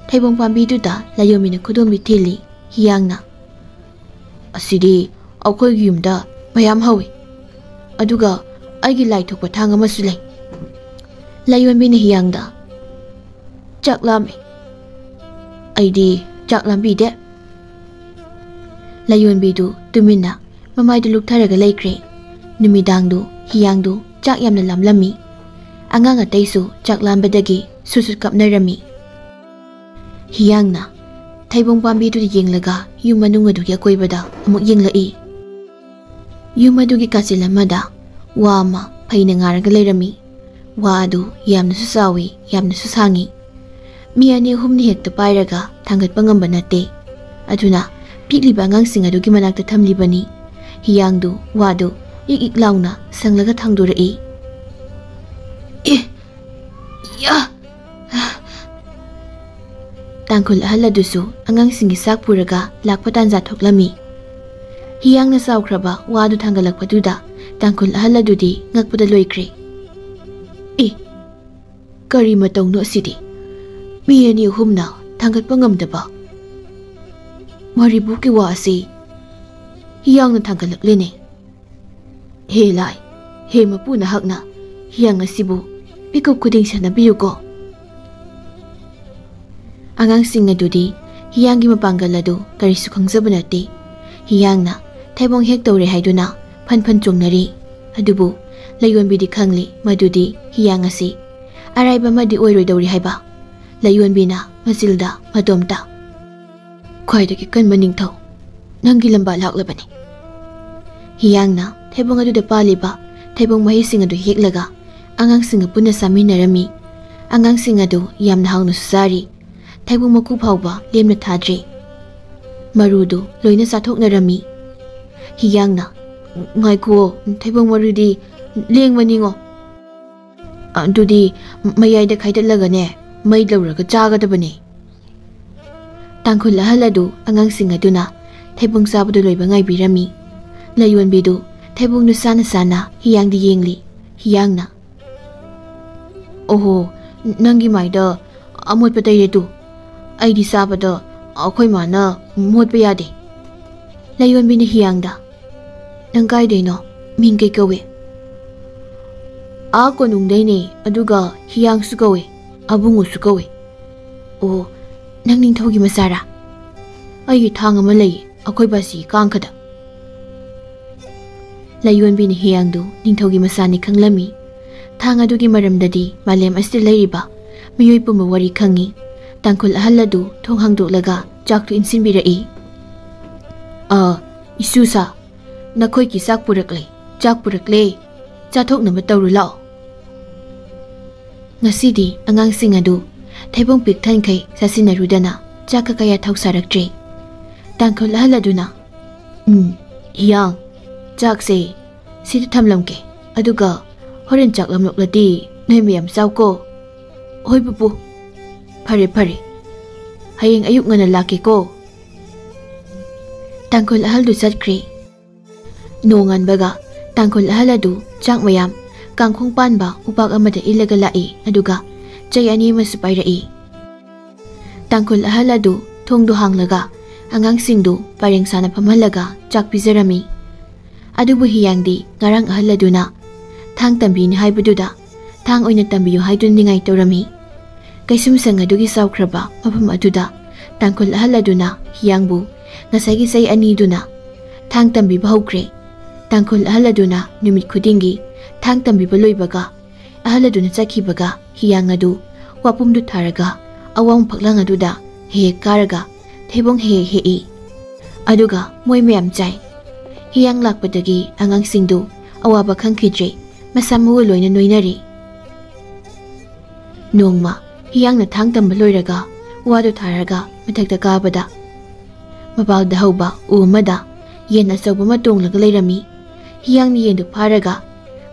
ꯊꯩꯕꯣꯡ ꯄꯥꯝꯕꯤꯗꯨꯗ ꯂꯥꯏꯌꯣꯟꯕꯤꯅ ꯈꯨꯗꯣꯝꯕꯤ ꯊꯤꯜꯂꯤ꯫ ꯍꯤꯌꯥꯡꯅ, "ꯑꯁꯤꯗꯤ ꯑꯩꯈꯣꯏꯒꯤ ꯌꯨꯝꯗ ꯃꯌꯥꯝ ꯍꯧꯏ꯫ ꯑꯗꯨꯒ ꯑꯩꯒꯤ ꯂꯥꯏ ꯊꯣꯛꯄ ꯊꯥꯡ ꯑꯃꯁꯨ ꯂꯩ꯫" ꯂꯥꯏꯌꯣꯟꯕꯤꯅ ꯍꯤꯌꯥꯡꯗ, "ꯆꯥꯛ ꯂꯥꯝꯃꯤ꯫" "ꯑꯩꯗꯤ ꯆꯥꯛ ꯂꯥꯝꯕꯤꯗꯦ꯫" ꯂꯥꯏꯌꯣꯟꯕꯤꯗꯨ ꯇꯨꯃꯤꯟꯅ ꯃꯃꯥꯏꯗꯨ ꯂꯨꯛꯊꯔꯒ ꯂꯩꯈ꯭ꯔꯦ꯫ ꯅꯨꯃꯤꯗꯥꯡꯗꯨ ꯍꯤꯌꯥꯡꯗꯨ ꯆꯥꯛ ꯌꯥꯝꯅ ꯂꯥꯝꯂꯝꯃꯤ꯫ ꯑꯉꯥꯡ ꯑꯇꯩꯁꯨ ꯆꯥꯛ ꯂꯥꯝꯕꯗꯒꯤ ꯁꯨꯠ ꯁꯨꯠ ꯀꯞꯅꯔꯝꯃꯤ꯫ ꯍꯤꯌꯥꯡꯅ ꯊꯩꯕꯣꯡ ꯄꯥꯝꯕꯤꯗꯨꯗ ꯌꯦꯡꯂꯒ ꯌꯨꯝ ꯃꯅꯨꯡ ꯑꯗꯨꯒꯤ ꯑꯀꯣꯏꯕꯗ ꯑꯃꯨꯛ ꯌꯦꯡꯂꯛꯏ꯫ ꯌꯨꯝ ꯑꯗꯨꯒꯤ ꯀꯥꯆꯤꯜ ꯑꯃꯗ ꯋꯥ ꯑꯃ ꯐꯩꯅ ꯉꯥꯔꯒ ꯂꯩꯔꯝꯃꯤ꯫ ꯋꯥ ꯑꯗꯨ ꯌꯥꯝꯅꯁꯨ ꯆꯥꯎꯏ, ꯌꯥꯝꯅꯁꯨ ꯁꯥꯡꯏ꯫ ꯃꯤ ꯑꯅꯤ ꯑꯍꯨꯝꯅ ꯍꯦꯛꯇ ꯄꯥꯏꯔꯒ ꯊꯥꯡꯒꯠꯄ ꯉꯝꯕ ꯅꯠꯇꯦ꯫ ꯑꯗꯨꯅ ꯄꯤꯛꯂꯤꯕ ꯑꯉꯥꯡꯁꯤꯡ ꯑꯗꯨꯒꯤ ꯃꯅꯥꯛꯇ ꯊꯝꯂꯤꯕꯅꯤ꯫ ꯍꯤꯌꯥꯡꯗꯨ ꯋꯥꯗꯨ ꯏꯛ ꯏꯛ ꯂꯥꯎꯅ ꯁꯪꯂꯒ ꯊꯥꯡꯗꯣꯔꯛꯏ꯫ "ꯑꯦ! ꯌꯥ!" ꯇꯥꯡꯈꯨꯜ ꯑꯍꯜ ꯑꯗꯨꯁꯨ ꯑꯉꯥꯡꯁꯤꯡꯒꯤ ꯆꯥꯛ ꯄꯨꯔꯒ ꯂꯥꯛꯄ ꯇꯥꯟꯖꯥ ꯊꯣꯛꯂꯝꯃꯤ꯫ ꯍꯤꯌꯥꯡꯅ ꯆꯥꯎꯈ꯭ꯔꯕ ꯋꯥꯗꯨ ꯊꯥꯡꯒꯠꯂꯛꯄꯗꯨꯗ ꯇꯥꯡꯈꯨꯜ ꯑꯍꯜ ꯑꯗꯨꯗꯤ ꯉꯛꯄꯗ ꯂꯣꯏꯈ꯭ꯔꯦ꯫ "ꯑꯦ! ꯀꯔꯤ ꯃꯇꯧꯅꯣ ꯑꯁꯤꯗꯤ? ꯃꯤ ꯑꯅꯤ ꯑꯍꯨꯝꯅ ꯊꯥꯡꯒꯠꯄ ꯉꯝꯗꯕ ꯃꯔꯤꯕꯨꯛꯀꯤ ꯋꯥ ꯑꯁꯤ ꯍꯤꯌꯥꯡꯅ ꯊꯥꯡꯒꯠꯂꯛꯂꯦꯅꯦ꯫ ꯍꯦ ꯂꯥꯏ, ꯍꯦ ꯃꯄꯨ, ꯅꯍꯥꯛꯅ ꯍꯤꯌꯥꯡ ꯑꯁꯤꯕꯨ ꯃꯤꯀꯨꯞ ꯈꯨꯗꯤꯡ ꯁꯦꯟꯅꯕꯤꯌꯨꯀꯣ꯫" ꯑꯉꯥꯡꯁꯤꯡ ꯑꯗꯨꯗꯤ ꯍꯤꯌꯥꯡꯒꯤ ꯃꯄꯥꯡꯒꯜ ꯑꯗꯨ ꯀꯔꯤꯁꯨ ꯈꯪꯖꯕ ꯅꯠꯇꯦ꯫ ꯍꯤꯌꯥꯡꯅ ꯊꯩꯕꯣꯡ ꯍꯦꯛ ꯇꯧꯔꯦ ꯍꯥꯏꯗꯨꯅ ꯐꯟ ꯐꯟ ꯆꯣꯡꯅꯔꯤ꯫ ꯑꯗꯨꯕꯨ ꯂꯥꯏꯌꯣꯟꯕꯤꯗꯤ ꯈꯪꯂꯤ ꯃꯗꯨꯗꯤ ꯍꯤꯌꯥꯡ ꯑꯁꯤ ꯑꯔꯥꯏꯕ ꯑꯃꯗꯤ ꯑꯣꯏꯔꯣꯏꯗꯧꯔꯤ ꯍꯥꯏꯕ꯫ ꯂꯥꯏꯌꯣꯟꯕꯤꯅ ꯃꯆꯤꯜꯗ ꯃꯇꯣꯝꯇ, "ꯈ꯭ꯋꯥꯏꯗꯒꯤ ꯀꯟꯕ ꯅꯤꯡꯊꯧ, ꯅꯪꯒꯤ ꯂꯝꯕꯥ ꯂꯥꯛꯂꯕꯅꯤ꯫" ꯍꯤꯌꯥꯡꯅ ꯊꯩꯕꯣꯡ ꯑꯗꯨꯗ ꯄꯥꯜꯂꯤꯕ ꯊꯩꯕꯣꯡ ꯃꯍꯩꯁꯤꯡ ꯑꯗꯨ ꯍꯦꯛꯂꯒ ꯑꯉꯥꯡꯁꯤꯡꯒ ꯄꯨꯟꯅ ꯆꯥꯃꯤꯟꯅꯔꯝꯃꯤ꯫ ꯑꯉꯥꯡꯁꯤꯡ ꯑꯗꯨ ꯌꯥꯝꯅ ꯍꯥꯎꯅꯁꯨ ꯆꯥꯔꯤ꯫ ꯊꯩꯕꯣꯡ ꯃꯀꯨ ꯐꯥꯎꯕ ꯂꯦꯝꯅ ꯊꯥꯗ꯭ꯔꯦ꯫ ꯃꯔꯨꯗꯨ ꯂꯣꯏꯅ ꯆꯥꯊꯣꯛꯅꯔꯝꯃꯤ꯫ ꯍꯤꯌꯥꯡꯅ, "ꯉꯥꯏꯈꯨꯑꯣ, ꯊꯩꯕꯣꯡ ꯃꯔꯨꯗꯤ ꯂꯦꯡꯕꯅꯤꯉꯣ꯫ ꯑꯗꯨꯗꯤ ꯃꯌꯥꯏꯗ ꯈꯥꯏꯗꯠꯂꯒꯅꯦ, ꯃꯩ ꯂꯧꯔꯒ ꯆꯥꯒꯗꯕꯅꯦ꯫" ꯇꯥꯡꯈꯨꯜ ꯑꯍꯜ ꯑꯗꯨ ꯑꯉꯥꯡꯁꯤꯡ ꯑꯗꯨꯅ ꯊꯩꯕꯣꯡ ꯆꯥꯕꯗꯨ ꯂꯣꯏꯕ ꯉꯥꯏꯕꯤꯔꯝꯃꯤ꯫ ꯂꯥꯏꯌꯣꯟꯕꯤꯗꯨ ꯊꯩꯕꯣꯡꯗꯨ ꯁꯥꯅ ꯁꯥꯅ ꯍꯤꯌꯥꯡꯗ ꯌꯦꯡꯂꯤ꯫ ꯍꯤꯌꯥꯡꯅ, "ꯑꯣꯍꯣ, ꯅꯪꯒꯤ ꯃꯥꯏꯗ ꯑꯃꯣꯠꯄ ꯇꯩꯔꯦꯗꯨ꯫ ꯑꯩꯗꯤ ꯆꯥꯕꯗ ꯑꯩꯈꯣꯏ ꯃꯥꯅ ꯃꯣꯠꯄ ꯌꯥꯗꯦ꯫" ꯂꯥꯏꯌꯣꯟꯕꯤꯅ ꯍꯤꯌꯥꯡꯗ, "ꯅꯪ ꯀꯥꯏꯗꯩꯅꯣ? ꯃꯤꯡ ꯀꯩ ꯀꯧꯏ?" "ꯑꯥ ꯀꯣꯅꯨꯡꯗꯩꯅꯦ, ꯑꯗꯨꯒ ꯍꯤꯌꯥꯡꯁꯨ ꯀꯧꯏ, ꯑꯕꯨꯡꯉꯣꯁꯨ ꯀꯧꯏ꯫" "ꯑꯣ, ꯅꯪ ꯅꯤꯡꯊꯧꯒꯤ ꯃꯆꯥꯔꯥ?" "ꯑꯩꯒꯤ ꯊꯥꯡ ꯑꯃ ꯂꯩ, ꯑꯩꯈꯣꯏ ꯕꯥꯁꯤ ꯀꯥꯡꯈꯗ꯫" ꯂꯥꯏꯌꯣꯟꯕꯤꯅ ꯍꯤꯌꯥꯡꯗꯨ ꯅꯤꯡꯊꯧꯒꯤ ꯃꯆꯥꯅꯤ ꯈꯪꯂꯝꯃꯤ꯫ ꯊꯥꯡ ꯑꯗꯨꯒꯤ ꯃꯔꯝꯗꯗꯤ ꯃꯥꯂꯦꯝ ꯑꯁꯤꯗ ꯂꯩꯔꯤꯕ ꯃꯤꯑꯣꯏ ꯄꯨꯝꯕ ꯋꯥꯔꯤ ꯈꯪꯉꯤ꯫ ꯇꯥꯡꯈꯨꯜ ꯑꯍꯜ ꯑꯗꯨ ꯊꯣꯡ ꯍꯥꯡꯗꯣꯛꯂꯒ ꯆꯥꯛꯇꯨ ꯏꯟꯁꯤꯟꯕꯤꯔꯛꯏ꯫ "ꯑ, ꯏꯁꯨꯁꯥ, ꯅꯈꯣꯏꯒꯤ ꯆꯥꯛ ꯄꯨꯔꯛꯂꯦ, ꯆꯥꯛ ꯄꯨꯔꯛꯂꯦ꯫ ꯆꯥꯊꯣꯛꯅꯕ ꯇꯧꯔꯨ ꯂꯥꯛꯑꯣ꯫" ꯉꯁꯤꯗꯤ ꯑꯉꯥꯡꯁꯤꯡ ꯑꯗꯨ ꯊꯩꯕꯣꯡ ꯄꯤꯛ ꯊꯟꯈꯩ ꯆꯥꯁꯤꯟꯅꯔꯨꯗꯅ ꯆꯥꯛꯀ ꯀꯌꯥ ꯊꯧꯁꯥꯔꯛꯇ꯭ꯔꯦ꯫ ꯇꯥꯡꯈꯨꯜ ꯑꯍꯜ ꯑꯗꯨꯅ, "ꯎꯝ, ꯍꯤꯌꯥꯡ, ꯆꯥꯛꯁꯦ ꯁꯤꯗ ꯊꯝꯂꯝꯒꯦ, ꯑꯗꯨꯒ ꯍꯣꯔꯦꯟ ꯆꯥꯛ ꯂꯥꯝꯂꯛꯂꯗꯤ ꯅꯣꯏ ꯃꯌꯥꯝ ꯆꯥꯎꯀꯣ꯫" "ꯍꯣꯏ ꯄꯨꯄꯨ, ꯐꯔꯦ ꯐꯔꯦ, ꯍꯌꯦꯡ ꯑꯌꯨꯛ ꯉꯟꯅ ꯂꯥꯛꯀꯦꯀꯣ꯫" ꯇꯥꯡꯈꯨꯜ ꯑꯍꯜꯗꯨ ꯆꯠꯈ꯭ꯔꯦ꯫ ꯅꯣꯡꯉꯥꯟꯕꯒ ꯇꯥꯡꯈꯨꯜ ꯑꯍꯜ ꯑꯗꯨ ꯆꯥꯛ ꯃꯌꯥꯝ ꯀꯥꯡꯈꯣꯡ ꯄꯥꯟꯕ ꯎꯄꯥꯛ ꯑꯃꯗ ꯏꯜꯂꯒ ꯂꯥꯛꯏ, ꯑꯗꯨꯒ ꯆꯩ ꯑꯅꯤ ꯑꯃꯁꯨ ꯄꯥꯏꯔꯛꯏ꯫ ꯇꯥꯡꯈꯨꯜ ꯑꯍꯜ ꯑꯗꯨ ꯊꯣꯡꯗꯨ ꯍꯥꯡꯂꯒ ꯑꯉꯥꯡꯁꯤꯡꯗꯨ ꯄꯔꯦꯡ ꯁꯥꯅ ꯐꯝꯍꯜꯂꯒ ꯆꯥꯛ ꯄꯤꯖꯔꯝꯃꯤ꯫ ꯑꯗꯨꯕꯨ ꯍꯤꯌꯥꯡꯗꯤ ꯉꯔꯥꯡ ꯑꯍꯜ ꯑꯗꯨꯅ ꯊꯥꯡ ꯇꯝꯕꯤꯅꯤ ꯍꯥꯏꯕꯗꯨꯗ ꯊꯥꯡ ꯑꯣꯏꯅ ꯇꯝꯕꯤꯌꯨ ꯍꯥꯏꯗꯨꯅ ꯅꯤꯡꯉꯥꯏ ꯇꯧꯔꯝꯃꯤ꯫ ꯀꯩꯁꯨꯝꯁꯪ ꯑꯗꯨꯒꯤ ꯆꯥꯎꯈ꯭ꯔꯕ ꯃꯐꯝ ꯑꯗꯨꯗ ꯇꯥꯡꯈꯨꯜ ꯑꯍꯜ ꯑꯗꯨꯅ ꯍꯤꯌꯥꯡꯕꯨ ꯉꯁꯥꯏꯒꯤ ꯆꯩ ꯑꯅꯤꯗꯨꯅ ꯊꯥꯡ ꯇꯝꯕꯤꯕ ꯍꯧꯈ꯭ꯔꯦ꯫ ꯇꯥꯡꯈꯨꯜ ꯑꯍꯜ ꯑꯗꯨꯅ ꯅꯨꯃꯤꯠ ꯈꯨꯗꯤꯡꯒꯤ ꯊꯥꯡ ꯇꯝꯕꯤꯕ ꯂꯣꯏꯕꯒ ꯑꯍꯜ ꯑꯗꯨꯅ ꯆꯠꯈꯤꯕꯒ ꯍꯤꯌꯥꯡ ꯑꯗꯨ ꯋꯥꯄꯨꯝꯗꯨ ꯊꯥꯔꯒ ꯑꯋꯥꯡ ꯐꯛꯂꯥꯡ ꯑꯗꯨꯗ ꯍꯦꯛ ꯍꯦꯛ ꯀꯥꯔꯒ ꯊꯩꯕꯣꯡ ꯍꯦꯛ ꯍꯦꯛ ꯍꯦꯛꯏ꯫ ꯑꯗꯨꯒ ꯃꯣꯏ ꯃꯌꯥꯝ ꯆꯥꯏ꯫ ꯍꯤꯌꯥꯡ ꯂꯥꯛꯄꯗꯒꯤ ꯑꯉꯥꯡꯁꯤꯡꯗꯨ ꯑꯋꯥꯕ ꯈꯪꯈꯤꯗ꯭ꯔꯦ, ꯃꯁꯥ ꯃꯎ ꯂꯣꯏꯅ ꯅꯣꯏꯅꯔꯦ꯫ ꯅꯣꯡꯃ ꯍꯤꯌꯥꯡꯅ ꯊꯥꯡ ꯇꯝꯕ ꯂꯣꯏꯔꯒ ꯋꯥꯗꯨ ꯊꯥꯔꯒ ꯃꯊꯛꯇ ꯀꯥꯕꯗ, ꯃꯄꯥꯜꯗ ꯍꯧꯕ ꯎ ꯑꯃꯗ ꯌꯦꯟ ꯑꯆꯧꯕ ꯑꯃ ꯇꯣꯡꯂꯒ ꯂꯩꯔꯝꯃꯤ꯫ ꯍꯤꯌꯥꯡꯅ ꯌꯦꯟꯗꯨ ꯐꯥꯔꯒ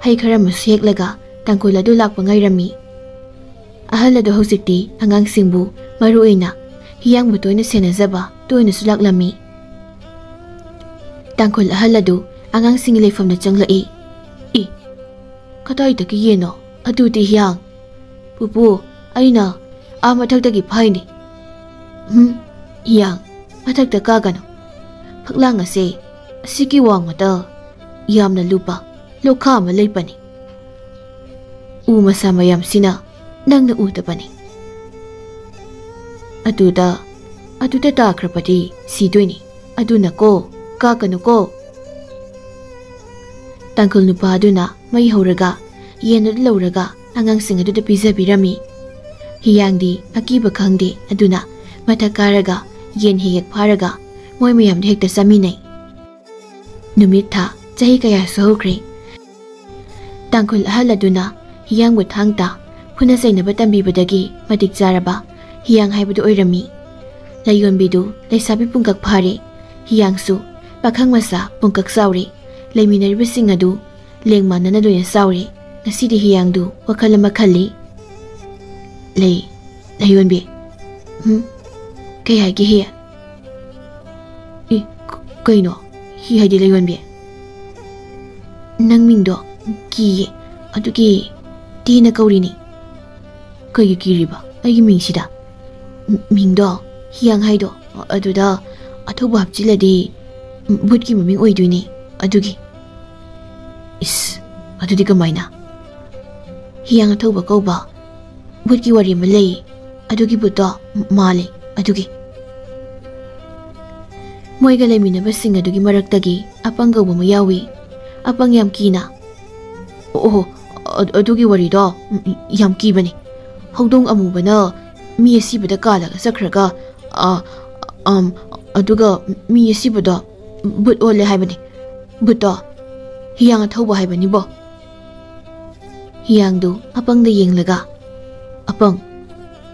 ꯍꯩ ꯈꯔ ꯑꯃꯁꯨ ꯍꯦꯛꯂꯒ ꯇꯥꯡꯈꯨꯜ ꯑꯗꯨ ꯂꯥꯛꯄ ꯉꯥꯏꯔꯝꯃꯤ꯫ ꯑꯍꯜ ꯑꯗꯨ ꯍꯧꯖꯤꯛꯇꯤ ꯑꯉꯥꯡꯁꯤꯡꯕꯨ, ꯃꯔꯨ ꯑꯣꯏꯅ ꯍꯤꯌꯥꯡꯕꯨ ꯇꯣꯏꯅ ꯁꯦꯟꯅꯖꯕ, ꯇꯣꯏꯅꯁꯨ ꯂꯥꯛꯂꯝꯃꯤ꯫ ꯇꯥꯡꯈꯨꯜ ꯑꯍꯜ ꯑꯗꯨ ꯑꯉꯥꯡꯁꯤꯡꯒꯤ ꯂꯩꯐꯝꯗ ꯆꯪꯂꯛꯏ꯫ "ꯏ, ꯀꯗꯥꯏꯗꯒꯤ ꯌꯦꯟꯅꯣ? ꯑꯗꯨꯗꯤ ꯍꯤꯌꯥꯡ꯫ ꯄꯨꯄꯨ, ꯑꯩꯅ ꯑꯥ ꯃꯊꯛꯇꯒꯤ ꯐꯥꯏꯅꯤ꯫" "ꯍꯨꯝ, ꯍꯤꯌꯥꯡ, ꯃꯊꯛꯇ ꯀꯥꯒꯅꯨ꯫ ꯐꯛꯂꯥꯡ ꯑꯁꯦ ꯑꯁꯤꯒꯤ ꯋꯥꯡꯃꯗ ꯌꯥꯝꯅ ꯂꯨꯕ ꯂꯣꯛꯈꯥ ꯑꯃ ꯂꯩꯕꯅꯤ꯫ ꯎ ꯃꯁꯥ ꯃꯌꯥꯝꯁꯤꯅ ꯅꯪꯅ ꯎꯗꯕꯅꯤ꯫ ꯑꯗꯨꯗ, ꯑꯗꯨꯗ ꯇꯥꯈ꯭ꯔꯕꯗꯤ ꯁꯤꯗꯣꯏꯅꯤ꯫ ꯑꯗꯨꯅꯀꯣ, ꯀꯥꯒꯅꯨꯀꯣ꯫" ꯇꯥꯡꯈꯨꯜ ꯅꯨꯄꯥ ꯑꯗꯨꯅ ꯃꯩ ꯍꯧꯔꯒ ꯌꯦꯟ ꯑꯗꯨ ꯂꯧꯔꯒ ꯑꯉꯥꯡꯁꯤꯡ ꯑꯗꯨꯗ ꯄꯤꯖꯕꯤꯔꯝꯃꯤ꯫ ꯍꯤꯌꯥꯡꯗꯤ ꯑꯀꯤꯕ ꯈꯪꯗꯦ, ꯑꯗꯨꯅ ꯃꯊꯛ ꯀꯥꯔꯒ ꯌꯦꯟ ꯍꯦꯛ ꯍꯦꯛ ꯐꯥꯔꯒ ꯃꯣꯏ ꯃꯌꯥꯝꯗ ꯍꯦꯛꯇ ꯆꯥꯃꯤꯟꯅꯩ꯫ ꯅꯨꯃꯤꯠ ꯊꯥ ꯆꯍꯤ ꯀꯌꯥꯁꯨ ꯍꯧꯈ꯭ꯔꯦ꯫ ꯇꯥꯡꯈꯨꯜ ꯑꯍꯜ ꯑꯗꯨꯅ ꯍꯤꯌꯥꯡꯕꯨ ꯊꯥꯡ ꯇꯥ ꯐꯨꯅ ꯆꯩꯅꯕ ꯇꯝꯕꯤꯕꯗꯒꯤ ꯃꯇꯤꯛ ꯆꯥꯔꯕ ꯍꯤꯌꯥꯡ ꯍꯥꯏꯕꯗꯨ ꯑꯣꯏꯔꯝꯃꯤ꯫ ꯂꯩꯌꯣꯟꯕꯤꯗꯨ ꯂꯩꯁꯥꯕꯤ ꯄꯨꯡꯀꯛ ꯐꯥꯔꯦ꯫ ꯍꯤꯌꯥꯡꯁꯨ ꯄꯥꯈꯪ ꯃꯆꯥ ꯄꯨꯡꯀꯛ ꯆꯥꯎꯔꯦ꯫ ꯂꯩꯃꯤꯟꯅꯔꯤꯕꯁꯤꯡ ꯑꯗꯨ ꯂꯦꯡ ꯃꯥꯟꯅꯅ ꯂꯣꯏꯅ ꯆꯥꯎꯔꯦ꯫ ꯉꯁꯤꯗꯤ ꯍꯤꯌꯥꯡꯗꯨ ꯋꯥꯈꯜ ꯑꯃ ꯈꯜꯂꯤ꯫ "ꯂꯩ, ꯂꯩꯌꯣꯟꯕꯤ꯫" "ꯎꯝ? ꯀꯩ ꯍꯥꯏꯒꯦ ꯍꯤ?" "ꯏ, ꯀ-, ꯀꯩꯅꯣ? ꯍꯤ ꯍꯥꯏꯗꯤ ꯂꯩꯌꯣꯟꯕꯤ?" "ꯅꯪ ꯃꯤꯡꯗꯣ ꯀꯤꯌꯦ, ꯑꯗꯨꯒꯤ ꯇꯦꯅ ꯀꯧꯔꯤꯅꯤ꯫" "ꯀꯩꯒꯤ ꯀꯤꯔꯤꯕ ꯑꯩꯒꯤ ꯃꯤꯡꯁꯤꯗ?" "ꯃ-, ꯃꯤꯡꯗꯣ ꯍꯤꯌꯥꯡ ꯍꯥꯏꯗꯣ, ꯑꯗꯨꯗ ꯑꯊꯧꯕ ꯍꯥꯞꯆꯤꯜꯂꯗꯤ ꯚꯨꯠꯀꯤ ꯃꯃꯤꯡ ꯑꯣꯏꯗꯣꯏꯅꯦ, ꯑꯗꯨꯒꯤ꯫" "ꯏꯁ, ꯑꯗꯨꯗꯤ ꯀꯃꯥꯏꯅ?" "ꯍꯤꯌꯥꯡ ꯑꯊꯧꯕ ꯀꯧꯕ ꯚꯨꯠꯀꯤ ꯋꯥꯔꯤ ꯑꯃ ꯂꯩ, ꯑꯗꯨꯒꯤ ꯚꯨꯠꯇꯣ ꯃꯥꯜꯂꯦ, ꯑꯗꯨꯒꯤ꯫" ꯃꯣꯏꯒ ꯂꯩꯃꯤꯟꯅꯕꯁꯤꯡ ꯑꯗꯨꯒꯤ ꯃꯔꯛꯇꯒꯤ ꯑꯄꯪ ꯀꯧꯕ ꯑꯃ ꯌꯥꯎꯏ꯫ ꯑꯄꯪ ꯌꯥꯝ ꯀꯤꯅ꯫ "ꯑꯣ, ꯑꯣ, ꯑ-, ꯑꯗꯨꯒꯤ ꯋꯥꯔꯤꯗꯣ ꯌꯥꯝ ꯀꯤꯕꯅꯦ꯫ ꯍꯧꯗꯣꯡ ꯑꯃꯨꯕꯅ ꯃꯤ ꯑꯁꯤꯕꯗ ꯀꯥꯜꯂꯒ ꯆꯠꯈ꯭ꯔꯒ, ꯑ, ꯑꯝ, ꯑꯗꯨꯒ ꯃꯤ ꯑꯁꯤꯕꯗꯣ ꯚꯨꯠ ꯑꯣꯜꯂꯦ ꯍꯥꯏꯕꯅꯦ꯫ ꯚꯨꯠꯇꯣ ꯍꯤꯌꯥꯡ ꯑꯊꯧꯕ ꯍꯥꯏꯕꯅꯤꯕꯣ꯫" ꯍꯤꯌꯥꯡꯗꯨ ꯑꯄꯪꯗ ꯌꯦꯡꯂꯒ, "ꯑꯄꯪ,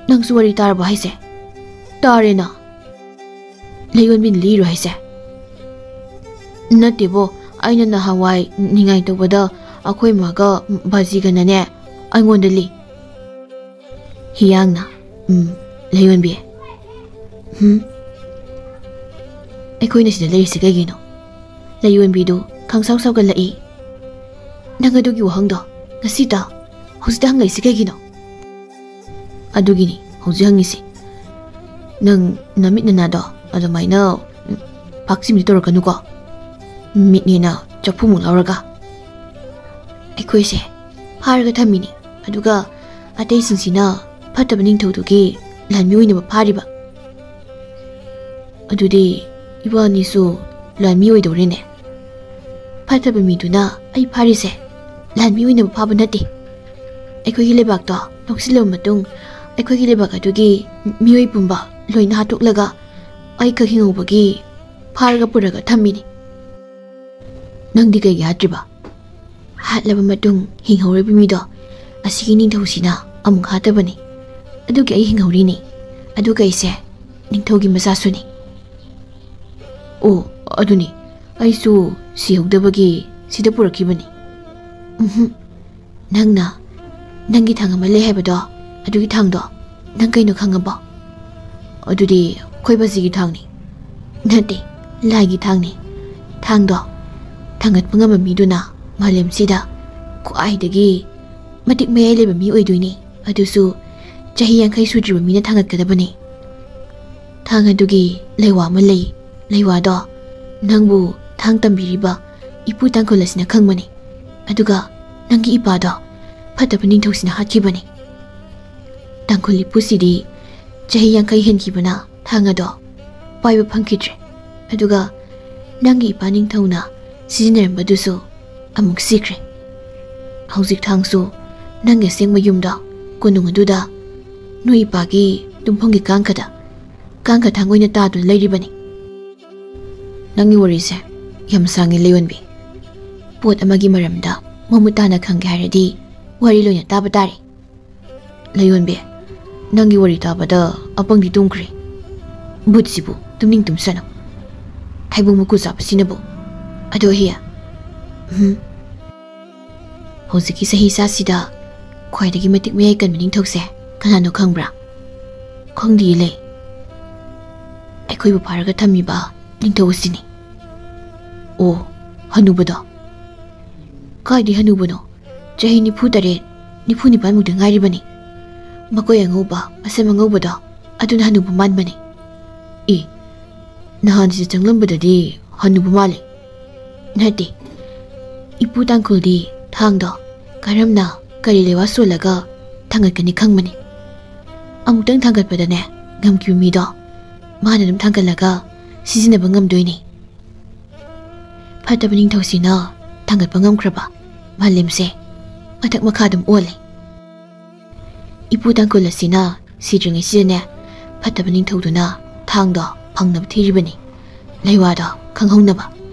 ꯅꯪꯁꯨ ꯋꯥꯔꯤ ꯇꯥꯔꯕꯣ ꯍꯥꯏꯁꯦ?" ꯇꯥꯔꯦꯅ꯫ ꯂꯩꯌꯣꯟꯕꯤꯅ ꯂꯤꯔꯣ ꯍꯥꯏꯁꯦ? ꯅꯠꯇꯦꯕꯣ, ꯑꯩꯅ ꯅꯍꯥꯟꯋꯥꯏ ꯅꯤꯡꯉꯥꯏ ꯇꯧꯕꯗ ꯑꯩꯈꯣꯏ ꯃꯥꯒ ꯕꯥꯖꯤꯒꯅꯅꯦ ꯑꯩꯉꯣꯟꯗ ꯂꯤ꯫ ꯍꯤꯌꯥꯡꯅ, "ꯎꯝ, ꯂꯩꯌꯣꯟꯕꯤ꯫ ꯍꯨꯝ? ꯑꯩꯈꯣꯏꯅ ꯁꯤꯗ ꯂꯩꯔꯤꯁꯤ ꯀꯩꯒꯤꯅꯣ?" ꯂꯩꯌꯣꯟꯕꯤꯗꯨ ꯈꯪꯁꯥꯎ ꯁꯥꯎꯒꯠꯂꯛꯏ꯫ "ꯅꯪ ꯑꯗꯨꯒꯤ ꯋꯥꯍꯪꯗꯣ ꯉꯁꯤꯇ, ꯍꯧꯖꯤꯛꯇ ꯍꯪꯂꯛꯏꯁꯤ ꯀꯩꯒꯤꯅꯣ?" "ꯑꯗꯨꯒꯤꯅꯤ ꯍꯧꯖꯤꯛ ꯍꯪꯉꯤꯁꯤ꯫ ꯅꯪ ꯅꯃꯤꯠ ꯅꯅꯥꯗꯣ ꯑꯗꯨꯃꯥꯏꯅ ꯄꯥꯛꯆꯤꯝꯗꯤ ꯇꯧꯔꯛꯀꯅꯨꯀꯣ꯫ ꯃꯤꯠꯅꯦꯅ ꯆꯐꯨꯃꯨꯛ ꯂꯧꯔꯒ꯫ ꯑꯩꯈꯣꯏꯁꯦ ꯐꯥꯔꯒ ꯊꯝꯃꯤꯅꯤ, ꯑꯗꯨꯒ ꯑꯇꯩꯁꯤꯡꯁꯤꯅ ꯐꯠꯇꯕ ꯅꯤꯡꯊꯧꯗꯨꯒꯤ ꯂꯥꯟꯃꯤ ꯑꯣꯏꯅꯕ ꯐꯥꯔꯤꯕ꯫ ꯑꯗꯨꯗꯤ ꯏꯕꯥꯅꯤꯁꯨ ꯂꯥꯟꯃꯤ ꯑꯣꯏꯗꯧꯔꯦꯅꯦ꯫ ꯐꯠꯇꯕ ꯃꯤꯗꯨꯅ ꯑꯩ ꯐꯥꯔꯤꯁꯦ ꯂꯥꯟꯃꯤ ꯑꯣꯏꯅꯕ ꯐꯥꯕ ꯅꯠꯇꯦ꯫ ꯑꯩꯈꯣꯏꯒꯤ ꯂꯩꯕꯥꯛꯇꯣ ꯂꯧꯁꯤꯜꯂꯕ ꯃꯇꯨꯡ, ꯑꯩꯈꯣꯏꯒꯤ ꯂꯩꯕꯥꯛ ꯑꯗꯨꯒꯤ ꯃꯤꯑꯣꯏ ꯄꯨꯝꯕ ꯂꯣꯏꯅ ꯍꯥꯠꯇꯣꯛꯂꯒ ꯑꯩꯈꯛ ꯍꯤꯡꯍꯧꯕꯒꯤ ꯐꯥꯔꯒ ꯄꯨꯔꯒ ꯊꯝꯃꯤꯅꯤ꯫" "ꯅꯪꯗꯤ ꯀꯩꯒꯤ ꯍꯥꯠꯇ꯭ꯔꯤꯕ?" "ꯍꯥꯠꯂꯕ ꯃꯇꯨꯡ ꯍꯤꯡꯍꯧꯔꯤꯕ ꯃꯤꯗꯣ ꯑꯁꯤꯒꯤ ꯅꯤꯡꯊꯧꯁꯤꯅ ꯑꯃꯨꯛ ꯍꯥꯠꯇꯕꯅꯤ꯫ ꯑꯗꯨꯒꯤ ꯑꯩ ꯍꯤꯡꯍꯧꯔꯤꯅꯤ꯫ ꯑꯗꯨꯒ ꯑꯩꯁꯦ ꯅꯤꯡꯊꯧꯒꯤ ꯃꯆꯥꯁꯨꯅꯤ꯫" "ꯑꯣ, ꯑꯗꯨꯅꯤ, ꯑꯩꯁꯨ ꯁꯤꯍꯧꯗꯕꯒꯤ ꯁꯤꯗ ꯄꯨꯔꯛꯈꯤꯕꯅꯤ꯫" "ꯎꯝꯍꯨꯝ꯫ ꯅꯪꯅ ꯅꯪꯒꯤ ꯊꯥꯡ ꯑꯃ ꯂꯩ ꯍꯥꯏꯕꯗꯣ, ꯑꯗꯨꯒꯤ ꯊꯥꯡꯗꯣ ꯅꯪ ꯀꯩꯅꯣ ꯈꯪꯉꯕꯣ?" "ꯑꯗꯨꯗꯤ ꯑꯩꯈꯣꯏ ꯕꯥꯖꯤꯒꯤ ꯊꯥꯡꯅꯤ꯫" "ꯅꯠꯇꯦ, ꯂꯥꯏꯒꯤ ꯊꯥꯡꯅꯤ꯫ ꯊꯥꯡꯗꯣ ꯊꯥꯡꯒꯠꯄ ꯉꯝꯕ ꯃꯤꯗꯨꯅ ꯃꯥꯂꯦꯝꯁꯤꯗ ꯈ꯭ꯋꯥꯏꯗꯒꯤ ꯃꯇꯤꯛ ꯃꯌꯥꯏ ꯂꯩꯕ ꯃꯤ ꯑꯣꯏꯗꯣꯏꯅꯤ꯫ ꯑꯗꯨꯁꯨ ꯆꯍꯤ ꯌꯥꯡꯈꯩ ꯁꯨꯗ꯭ꯔꯤꯕ ꯃꯤꯅ ꯊꯥꯡꯒꯠꯀꯗꯕꯅꯤ꯫ ꯊꯥꯡ ꯑꯗꯨꯒꯤ ꯂꯩꯋꯥ ꯑꯃ ꯂꯩ꯫ ꯂꯩꯋꯥꯗꯣ ꯅꯪꯕꯨ ꯊꯥꯡ ꯇꯝꯕꯤꯔꯤꯕ ꯏꯄꯨ ꯇꯥꯡꯈꯨꯜ ꯑꯁꯤꯅ ꯈꯪꯕꯅꯤ꯫ ꯑꯗꯨꯒ ꯅꯪꯒꯤ ꯏꯄꯥꯗꯣ ꯐꯠꯇꯕ ꯅꯤꯡꯊꯧꯁꯤꯅ ꯍꯥꯠꯈꯤꯕꯅꯤ꯫ ꯇꯥꯡꯈꯨꯜ ꯏꯄꯨꯁꯤꯗꯤ ꯆꯍꯤ ꯌꯥꯡꯈꯩ ꯍꯦꯟꯈꯤꯕꯅ ꯊꯥꯡ ꯑꯗꯣ ꯄꯥꯏꯕ ꯐꯪꯈꯤꯗ꯭ꯔꯦ꯫ ꯑꯗꯨꯒ ꯅꯪꯒꯤ ꯏꯄꯥ ꯅꯤꯡꯊꯧꯅ ꯁꯤꯖꯤꯟꯅꯔꯝꯕꯗꯨꯁꯨ ꯑꯃꯨꯛ ꯁꯤꯈ꯭ꯔꯦ꯫ ꯍꯧꯖꯤꯛ ꯊꯥꯡꯁꯨ ꯅꯪꯒꯤ ꯑꯁꯦꯡꯕ ꯌꯨꯝꯗꯣ ꯀꯣꯅꯨꯡ ꯑꯗꯨꯗ ꯅꯣꯏ ꯏꯄꯥꯒꯤ ꯇꯨꯝꯐꯝꯒꯤ ꯀꯥꯡꯈꯗ ꯀꯥꯡꯈ ꯊꯥꯡ ꯑꯣꯏꯅ ꯇꯥꯗꯨꯅ ꯂꯩꯔꯤꯕꯅꯤ꯫" "ꯅꯪꯒꯤ ꯋꯥꯔꯤꯁꯦ ꯌꯥꯝ ꯁꯥꯡꯉꯦ ꯂꯩꯌꯣꯟꯕꯤ꯫ ꯄꯣꯠ ꯑꯃꯒꯤ ꯃꯔꯝꯗ ꯃꯃꯨꯠ ꯇꯥꯅ ꯈꯪꯒꯦ ꯍꯥꯏꯔꯗꯤ ꯋꯥꯔꯤ ꯂꯣꯏꯅ ꯇꯥꯕ ꯇꯥꯔꯦ꯫" "ꯂꯩꯌꯣꯟꯕꯤ, ꯅꯪꯒꯤ ꯋꯥꯔꯤ ꯇꯥꯕꯗ ꯑꯄꯪꯗꯤ ꯇꯨꯝꯈ꯭ꯔꯦ꯫ ꯕꯨꯠꯁꯤꯕꯨ ꯇꯨꯝꯅꯤꯡ ꯇꯨꯝꯁꯅꯨ꯫ ꯊꯩꯕꯣꯡ ꯃꯀꯨ ꯆꯥꯕꯁꯤꯅꯕꯨ꯫ ꯑꯗꯣ ꯍꯤ, ꯎꯝ, ꯍꯧꯖꯤꯛꯀꯤ ꯆꯍꯤ ꯆꯥꯁꯤꯗ ꯈ꯭ꯋꯥꯏꯗꯒꯤ ꯃꯇꯤꯛ ꯃꯌꯥꯏ ꯀꯟꯕ ꯅꯤꯡꯊꯧꯁꯦ ꯀꯅꯥꯅꯣ ꯈꯪꯕ꯭ꯔꯥ? ꯈꯪꯗꯤꯌꯦ ꯂꯩ꯫ ꯑꯩꯈꯣꯏꯕꯨ ꯐꯥꯔꯒ ꯊꯝꯃꯤꯕ ꯅꯤꯡꯊꯧ ꯑꯁꯤꯅꯤ꯫ ꯑꯣ, ꯍꯅꯨꯕꯗꯣ? ꯀꯥꯏꯗꯩ ꯍꯅꯨꯕꯅꯣ? ꯆꯍꯤ ꯅꯤꯐꯨ ꯇꯔꯦꯠ, ꯅꯤꯐꯨ ꯅꯤꯄꯥꯟꯃꯨꯛꯇ ꯉꯥꯏꯔꯤꯕꯅꯤ꯫ ꯃꯀꯣꯏ ꯑꯉꯧꯕ, ꯃꯁꯝ ꯑꯉꯧꯕꯗꯣ, ꯑꯗꯨꯅ ꯍꯅꯨꯕ ꯃꯥꯟꯕꯅꯤ꯫ ꯑꯦ, ꯅꯍꯥꯟꯁꯤꯗ ꯆꯪꯂꯝꯕꯗꯗꯤ ꯍꯅꯨꯕ ꯃꯥꯜꯂꯦ꯫ ꯅꯠꯇꯦ, ꯏꯄꯨ ꯇꯥꯡꯈꯨꯜꯗꯤ ꯊꯥꯡꯗꯣ ꯀꯔꯝꯅ ꯀꯔꯤ ꯂꯩꯋꯥ ꯁꯣꯜꯂꯒ ꯊꯥꯡꯒꯠꯀꯅꯤ ꯈꯪꯕꯅꯤ꯫ ꯑꯃꯨꯛꯇꯪ ꯊꯥꯡꯒꯠꯄꯗꯅꯦ, ꯉꯝꯈꯤꯕ ꯃꯤꯗꯣ ꯃꯥꯅ ꯑꯗꯨꯝ ꯊꯥꯡꯒꯠꯂꯒ ꯁꯤꯖꯤꯟꯅꯕ ꯉꯝꯗꯣꯏꯅꯤ꯫ ꯐꯠꯇꯕ ꯅꯤꯡꯊꯧꯁꯤꯅ ꯊꯥꯡꯒꯠꯄ ꯉꯝꯈ꯭ꯔꯕ ꯃꯥꯂꯦꯝꯁꯦ ꯃꯊꯛ ꯃꯈꯥ ꯑꯗꯨꯝ ꯑꯣꯜꯂꯦ꯫ ꯏꯄꯨ ꯇꯥꯡꯈꯨꯜ ꯑꯁꯤꯅ ꯁꯤꯗ꯭ꯔꯤꯉꯩꯁꯤꯗꯅꯦ, ꯐꯠꯇꯕ ꯅꯤꯡꯊꯧꯗꯨꯅ ꯊꯥꯡꯗꯣ ꯐꯪꯅꯕ ꯊꯤꯔꯤꯕꯅꯤ, ꯂꯩꯋꯥꯗꯣ ꯈꯪꯍꯧꯅꯕ꯫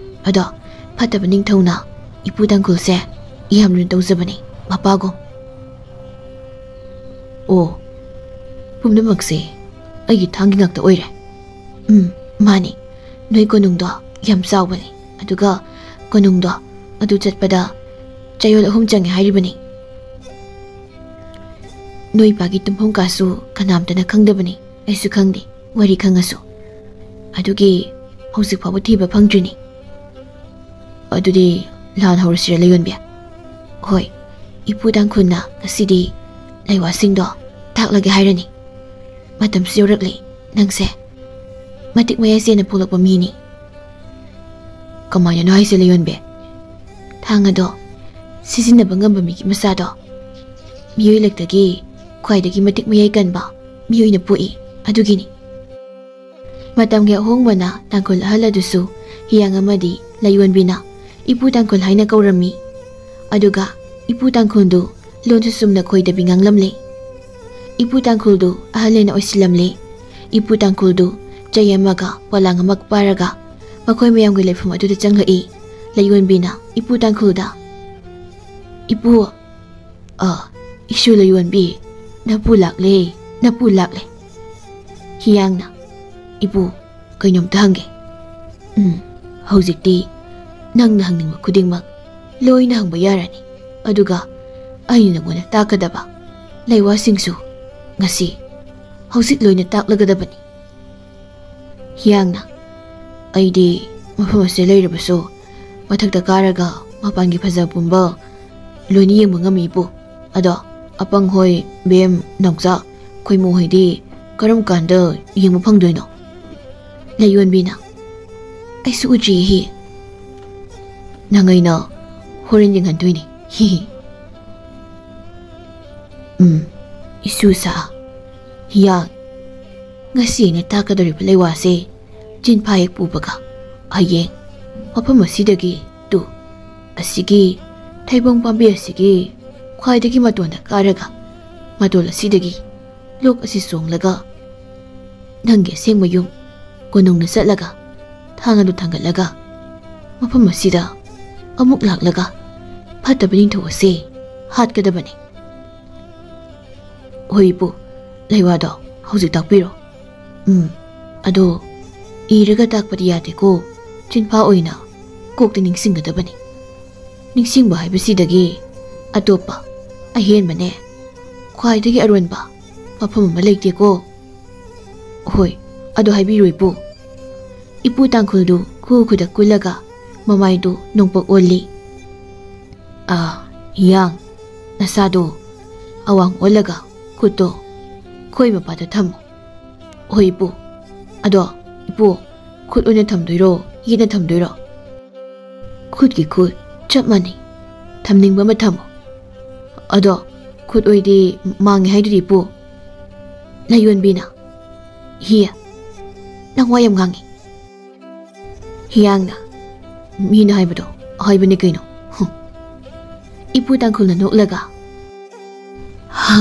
ꯑꯗꯣ ꯐꯠꯇꯕ ꯅꯤꯡꯊꯧꯅ ꯏꯄꯨ ꯇꯥꯡꯈꯨꯜꯁꯦ ꯌꯥꯝ ꯂꯨꯅ ꯇꯧꯖꯕꯅꯤ, ꯃꯄꯥꯒꯨꯝ꯫ ꯑꯣ, ꯄꯨꯝꯅꯃꯛꯁꯦ ꯑꯩꯒꯤ ꯊꯥꯡꯒꯤ ꯉꯥꯛꯇ ꯑꯣꯏꯔꯦ꯫ ꯎꯝ, ꯃꯥꯅꯤ, ꯅꯣꯏ ꯀꯣꯅꯨꯡꯗꯣ ꯌꯥꯝ ꯆꯥꯎꯕꯅꯤ, ꯑꯗꯨꯒ ꯀꯣꯅꯨꯡꯗꯣ ꯑꯗꯨ ꯆꯠꯄꯗ ꯆꯌꯣꯜ ꯑꯍꯨꯝ ꯆꯪꯉꯦ ꯍꯥꯏꯔꯤꯕꯅꯤ꯫ ꯅꯣꯏ ꯏꯄꯥꯒꯤ ꯇꯨꯝꯐꯝ ꯀꯥꯁꯨ ꯀꯅꯥꯝꯇꯅ ꯈꯪꯗꯕꯅꯤ, ꯑꯩꯁꯨ ꯈꯪꯗꯦ, ꯋꯥꯔꯤ ꯈꯪꯉꯁꯨ꯫ ꯑꯗꯨꯒꯤ ꯍꯧꯖꯤꯛ ꯐꯥꯎꯕ ꯊꯤꯕ ꯐꯪꯗ꯭ꯔꯤꯅꯤ꯫ ꯑꯗꯨꯗꯤ ꯂꯥꯟ ꯍꯧꯔꯁꯤꯔ, ꯂꯩꯌꯣꯟꯕꯤ? ꯍꯣꯏ, ꯏꯄꯨ ꯇꯥꯡꯈꯨꯜꯅ ꯉꯁꯤꯗꯤ ꯂꯩꯋꯥꯁꯤꯡꯗꯣ ꯇꯥꯛꯂꯒꯦ ꯍꯥꯏꯔꯅꯤ꯫ ꯃꯇꯝꯁꯨ ꯌꯧꯔꯛꯂꯦ, ꯅꯪꯁꯦ ꯃꯇꯤꯛ ꯃꯌꯥꯏ ꯆꯦꯟꯅ ꯄꯣꯛꯂꯛꯄ ꯃꯤꯅꯤ꯫ ꯀꯃꯥꯏꯅꯅꯣ ꯍꯥꯏꯁꯦ, ꯂꯩꯌꯣꯟꯕꯤ? ꯊꯥꯡ ꯑꯗꯣ ꯁꯤꯖꯤꯟꯅꯕ ꯉꯝꯕ ꯃꯤꯒꯤ ꯃꯆꯥꯗꯣ ꯃꯤꯑꯣꯏ ꯂꯛꯇꯒꯤ ꯈ꯭ꯋꯥꯏꯗꯒꯤ ꯃꯇꯤꯛ ꯃꯌꯥꯏ ꯀꯟꯕ ꯃꯤꯑꯣꯏꯅ ꯄꯣꯛꯏ, ꯑꯗꯨꯒꯤꯅꯤ꯫ ꯃꯇꯝꯒꯤ ꯑꯍꯣꯡꯕꯅ ꯇꯥꯡꯈꯨꯜ ꯑꯍꯜ ꯑꯗꯨꯁꯨ ꯍꯤꯌꯥꯡ ꯑꯃꯗꯤ ꯂꯩꯌꯣꯟꯕꯤꯅ ꯏꯄꯨ ꯇꯥꯡꯈꯨꯜ ꯍꯥꯏꯅ ꯀꯧꯔꯝꯃꯤ꯫ ꯑꯗꯨꯒ ꯏꯄꯨ ꯇꯥꯡꯈꯨꯜꯗꯨ ꯂꯣꯟꯁꯨ ꯆꯨꯝꯅ ꯈꯣꯏꯗꯕꯤ ꯉꯥꯡꯂꯝꯂꯦ꯫ ꯏꯄꯨ ꯇꯥꯡꯈꯨꯜꯗꯨ ꯑꯍꯜ ꯍꯦꯟꯅ ꯑꯣꯏꯁꯤꯜꯂꯝꯂꯦ꯫ ꯏꯄꯨ ꯇꯥꯡꯈꯨꯜꯗꯨ ꯆꯩ ꯑꯃꯒ ꯄꯣꯂꯥꯡ ꯑꯃꯒ ꯄꯥꯔꯒ ꯃꯈꯣꯏ ꯃꯌꯥꯝꯒꯤ ꯂꯩꯐꯝ ꯑꯗꯨꯗ ꯆꯪꯂꯛꯏ꯫ ꯂꯩꯌꯣꯟꯕꯤꯅ ꯏꯄꯨ ꯇꯥꯡꯈꯨꯜꯗ, "ꯏꯄꯨ, ꯑ, ꯏꯁꯨ ꯂꯩꯌꯣꯟꯕꯤ, ꯅꯄꯨ ꯂꯥꯛꯂꯦ, ꯅꯄꯨ ꯂꯥꯛꯂꯦ꯫" ꯍꯤꯌꯥꯡꯅ, ꯏꯄꯨ, ꯀꯩꯅꯣꯝꯇ ꯍꯪꯒꯦ꯫ ꯎꯝ, ꯍꯧꯖꯤꯛꯇꯤ ꯅꯪꯅ ꯍꯪꯅꯤꯡꯕ ꯈꯨꯗꯤꯡꯃꯛ ꯂꯣꯏꯅ ꯍꯪꯕ ꯌꯥꯔꯅꯤ꯫ ꯑꯗꯨꯒ ꯑꯩꯅ ꯅꯪꯉꯣꯟꯗ ꯇꯥꯛꯀꯗꯕ ꯂꯩꯋꯥꯁꯤꯡꯁꯨ ꯉꯁꯤ ꯍꯧꯖꯤꯛ ꯂꯣꯏꯅ ꯇꯥꯛꯂꯒꯗꯕꯅꯤ꯫ ꯍꯤꯌꯥꯡꯅ, ꯑꯩꯗꯤ ꯃꯐꯝ ꯑꯁꯤꯗ ꯂꯩꯔꯕꯁꯨ ꯃꯊꯛꯇ ꯀꯥꯔꯒ ꯃꯄꯥꯟꯒꯤ ꯐꯖꯕ ꯄꯨꯝꯕ ꯂꯣꯏꯅ ꯌꯦꯡꯕ ꯉꯝꯃꯤ ꯏꯄꯨ꯫ ꯑꯗꯣ ꯑꯄꯪ ꯍꯣꯏ, ꯕꯦꯝ, ꯅꯥꯎꯆꯥ, ꯈꯣꯏꯃꯨ ꯍꯣꯏꯗꯤ ꯀꯔꯝ ꯀꯥꯟꯗ ꯌꯦꯡꯕ ꯐꯪꯗꯣꯏꯅꯣ? ꯂꯩꯌꯣꯟꯕꯤꯅ, ꯑꯩꯁꯨ ꯎꯗ꯭ꯔꯤꯌꯦ ꯍꯤ꯫ ꯅꯪ ꯑꯩꯅ ꯍꯣꯔꯦꯟ ꯌꯦꯡꯍꯟꯗꯣꯏꯅꯦ꯫ ꯍꯤ ꯍꯤ꯫ ꯎꯝ, ꯏꯁꯨ ꯁꯥ꯫ ꯍꯤꯌꯥꯡ, ꯉꯁꯤ ꯑꯩꯅ ꯇꯥꯛꯀꯗꯧꯔꯤꯕ ꯂꯩꯋꯥꯁꯦ ꯆꯤꯟꯐꯥ ꯍꯦꯛ ꯄꯨꯕꯒ ꯍꯌꯦꯡ ꯃꯐꯝ ꯑꯁꯤꯗꯒꯤ ꯇꯨ, ꯑꯁꯤꯒꯤ ꯊꯩꯕꯣꯡ ꯄꯥꯝꯕꯤ ꯑꯁꯤꯒꯤ ꯈ꯭ꯋꯥꯏꯗꯒꯤ ꯃꯇꯣꯟꯗ ꯀꯥꯔꯒ ꯃꯇꯣꯜ ꯑꯁꯤꯗꯒꯤ ꯂꯣꯛ ꯑꯁꯤ ꯆꯣꯡꯂꯒ ꯅꯪꯒꯤ ꯑꯁꯦꯡꯕ ꯌꯨꯝ ꯀꯣꯅꯨꯡꯗ ꯆꯠꯂꯒ ꯊꯥꯡ ꯑꯗꯨ ꯊꯥꯡꯒꯠꯂꯒ ꯃꯐꯝ ꯑꯁꯤꯗ ꯑꯃꯨꯛ ꯂꯥꯛꯂꯒ ꯐꯠꯇꯕ ꯅꯤꯡꯊꯧ ꯑꯁꯤ ꯍꯥꯠꯀꯗꯕꯅꯤ꯫ ꯍꯣꯏ ꯏꯄꯨ, ꯂꯩꯋꯥꯗꯣ ꯍꯧꯖꯤꯛ ꯇꯥꯛꯄꯤꯔꯣ꯫ ꯎꯝ, ꯑꯗꯣ ꯏꯔꯒ ꯇꯥꯛꯄꯗꯤ ꯌꯥꯗꯦꯀꯣ, ꯆꯤꯟꯐꯥ ꯑꯣꯏꯅ ꯀꯣꯛꯇ ꯅꯤꯡꯁꯤꯡꯒꯗꯕꯅꯤ꯫ ꯅꯤꯡꯁꯤꯡꯕ ꯍꯥꯏꯕꯁꯤꯗꯒꯤ ꯑꯇꯣꯞꯄ ꯑꯍꯦꯟꯕꯅꯦ, ꯈ꯭ꯋꯥꯏꯗꯒꯤ ꯑꯔꯣꯟꯕ ꯃꯐꯝ ꯑꯃ ꯂꯩꯇꯦꯀꯣ꯫ ꯍꯣꯏ, ꯑꯗꯣ ꯍꯥꯏꯕꯤꯔꯣ ꯏꯄꯨ꯫ ꯏꯄꯨ ꯇꯥꯡꯈꯨꯜꯗꯨ ꯈꯨ ꯈꯨꯗ ꯀꯨꯜꯂꯒ ꯃꯃꯥꯏꯗꯨ ꯅꯣꯡꯄꯣꯛ ꯑꯣꯜꯂꯤ꯫ ꯑꯥ, ꯍꯤꯌꯥꯡ, ꯅꯁꯥꯗꯣ ꯑꯋꯥꯡ ꯑꯣꯜꯂꯒ ꯈꯨꯠꯇꯣ ꯈꯣꯏ ꯃꯄꯥꯗ ꯊꯝꯃꯨ꯫ ꯍꯣꯏ ꯏꯄꯨ꯫ ꯑꯗꯣ ꯏꯄꯨ, ꯈꯨꯠ ꯑꯣꯏꯅ ꯊꯝꯗꯣꯏꯔꯣ, ꯌꯦꯠꯅ ꯊꯝꯗꯣꯏꯔꯣ? ꯈꯨꯠꯀꯤ ꯈꯨꯠ ꯆꯞ ꯃꯥꯟꯅꯩ, ꯊꯝꯅꯤꯡꯕ ꯑꯃ ꯊꯝꯃꯣ꯫ ꯑꯗꯣ ꯈꯨꯠ ꯑꯣꯏꯗꯤ ꯃꯥꯡꯉꯦ ꯍꯥꯏꯗꯨꯗꯤ ꯏꯄꯨ꯫ ꯂꯩꯌꯣꯟꯕꯤꯅ, ꯍꯤ, ꯅꯪ ꯋꯥ ꯌꯥꯝ ꯉꯥꯡꯉꯤ꯫ ꯍꯤꯌꯥꯡꯅ, ꯃꯤꯅ ꯍꯥꯏꯕꯗꯣ ꯍꯥꯏꯕꯅꯤ ꯀꯩꯅꯣ꯫ ꯍꯨꯝ꯫ ꯏꯄꯨ ꯇꯥꯡꯈꯨꯜꯅ ꯅꯣꯛꯂꯒ, ꯍꯥ,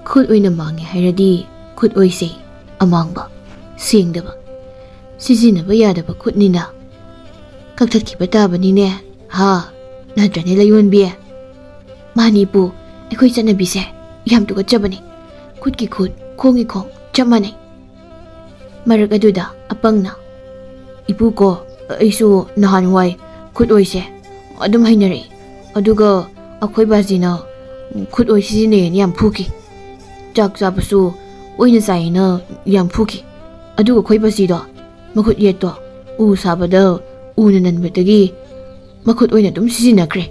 ꯈꯨꯠ ꯑꯣꯏꯅ ꯃꯥꯡꯉꯦ ꯍꯥꯏꯔꯗꯤ ꯈꯨꯠ ꯑꯣꯏꯁꯦ ꯑꯃꯥꯡꯕ, ꯁꯦꯡꯗꯕ, ꯁꯤꯖꯤꯟꯅꯕ ꯌꯥꯗꯕ ꯈꯨꯠꯅꯤꯅ ꯀꯛꯊꯠꯈꯤꯕ ꯇꯥꯕꯅꯤꯅꯦ꯫ ꯍꯥ, ꯅꯠꯇ꯭ꯔꯅꯦ ꯂꯩꯌꯣꯟꯕꯤ? ꯃꯥꯅꯤ ꯏꯄꯨ, ꯑꯩꯈꯣꯏ ꯆꯠꯅꯕꯤꯁꯦ ꯌꯥꯝ ꯇꯨꯀꯠꯆꯕꯅꯤ꯫ ꯈꯨꯠꯀꯤ ꯈꯨꯠ, ꯈꯣꯡꯒꯤ ꯈꯣꯡ ꯆꯞ ꯃꯥꯟꯅꯩ꯫ ꯃꯔꯛ ꯑꯗꯨꯗ ꯑꯄꯪꯅ, "ꯏꯄꯨ ꯀꯣ, ꯑꯩꯁꯨ ꯅꯍꯥꯟꯋꯥꯏ ꯈꯨꯠ ꯑꯣꯏꯁꯦ ꯑꯗꯨꯝ ꯍꯩꯅꯔꯛꯏ꯫ ꯑꯗꯨꯒ ꯑꯩꯈꯣꯏ ꯕꯥꯖꯤꯅ ꯈꯨꯠ ꯑꯣꯏ ꯁꯤꯖꯤꯟꯅꯩꯌꯦꯅ ꯌꯥꯝ ꯐꯨꯈꯤ꯫ ꯆꯥꯛ ꯆꯥꯕꯁꯨ ꯑꯣꯏꯅ ꯆꯥꯏꯌꯦꯅ ꯌꯥꯝ ꯐꯨꯈꯤ꯫ ꯑꯗꯨꯒ ꯑꯩꯈꯣꯏ ꯕꯥꯖꯤꯗꯣ ꯃꯈꯨꯠ ꯌꯦꯠꯇꯣ ꯎ ꯁꯥꯕꯗ ꯎꯅ ꯅꯟꯕꯗꯒꯤ ꯃꯈꯨꯠ ꯑꯣꯏꯅ ꯑꯗꯨꯝ ꯁꯤꯖꯤꯟꯅꯈ꯭ꯔꯦ꯫"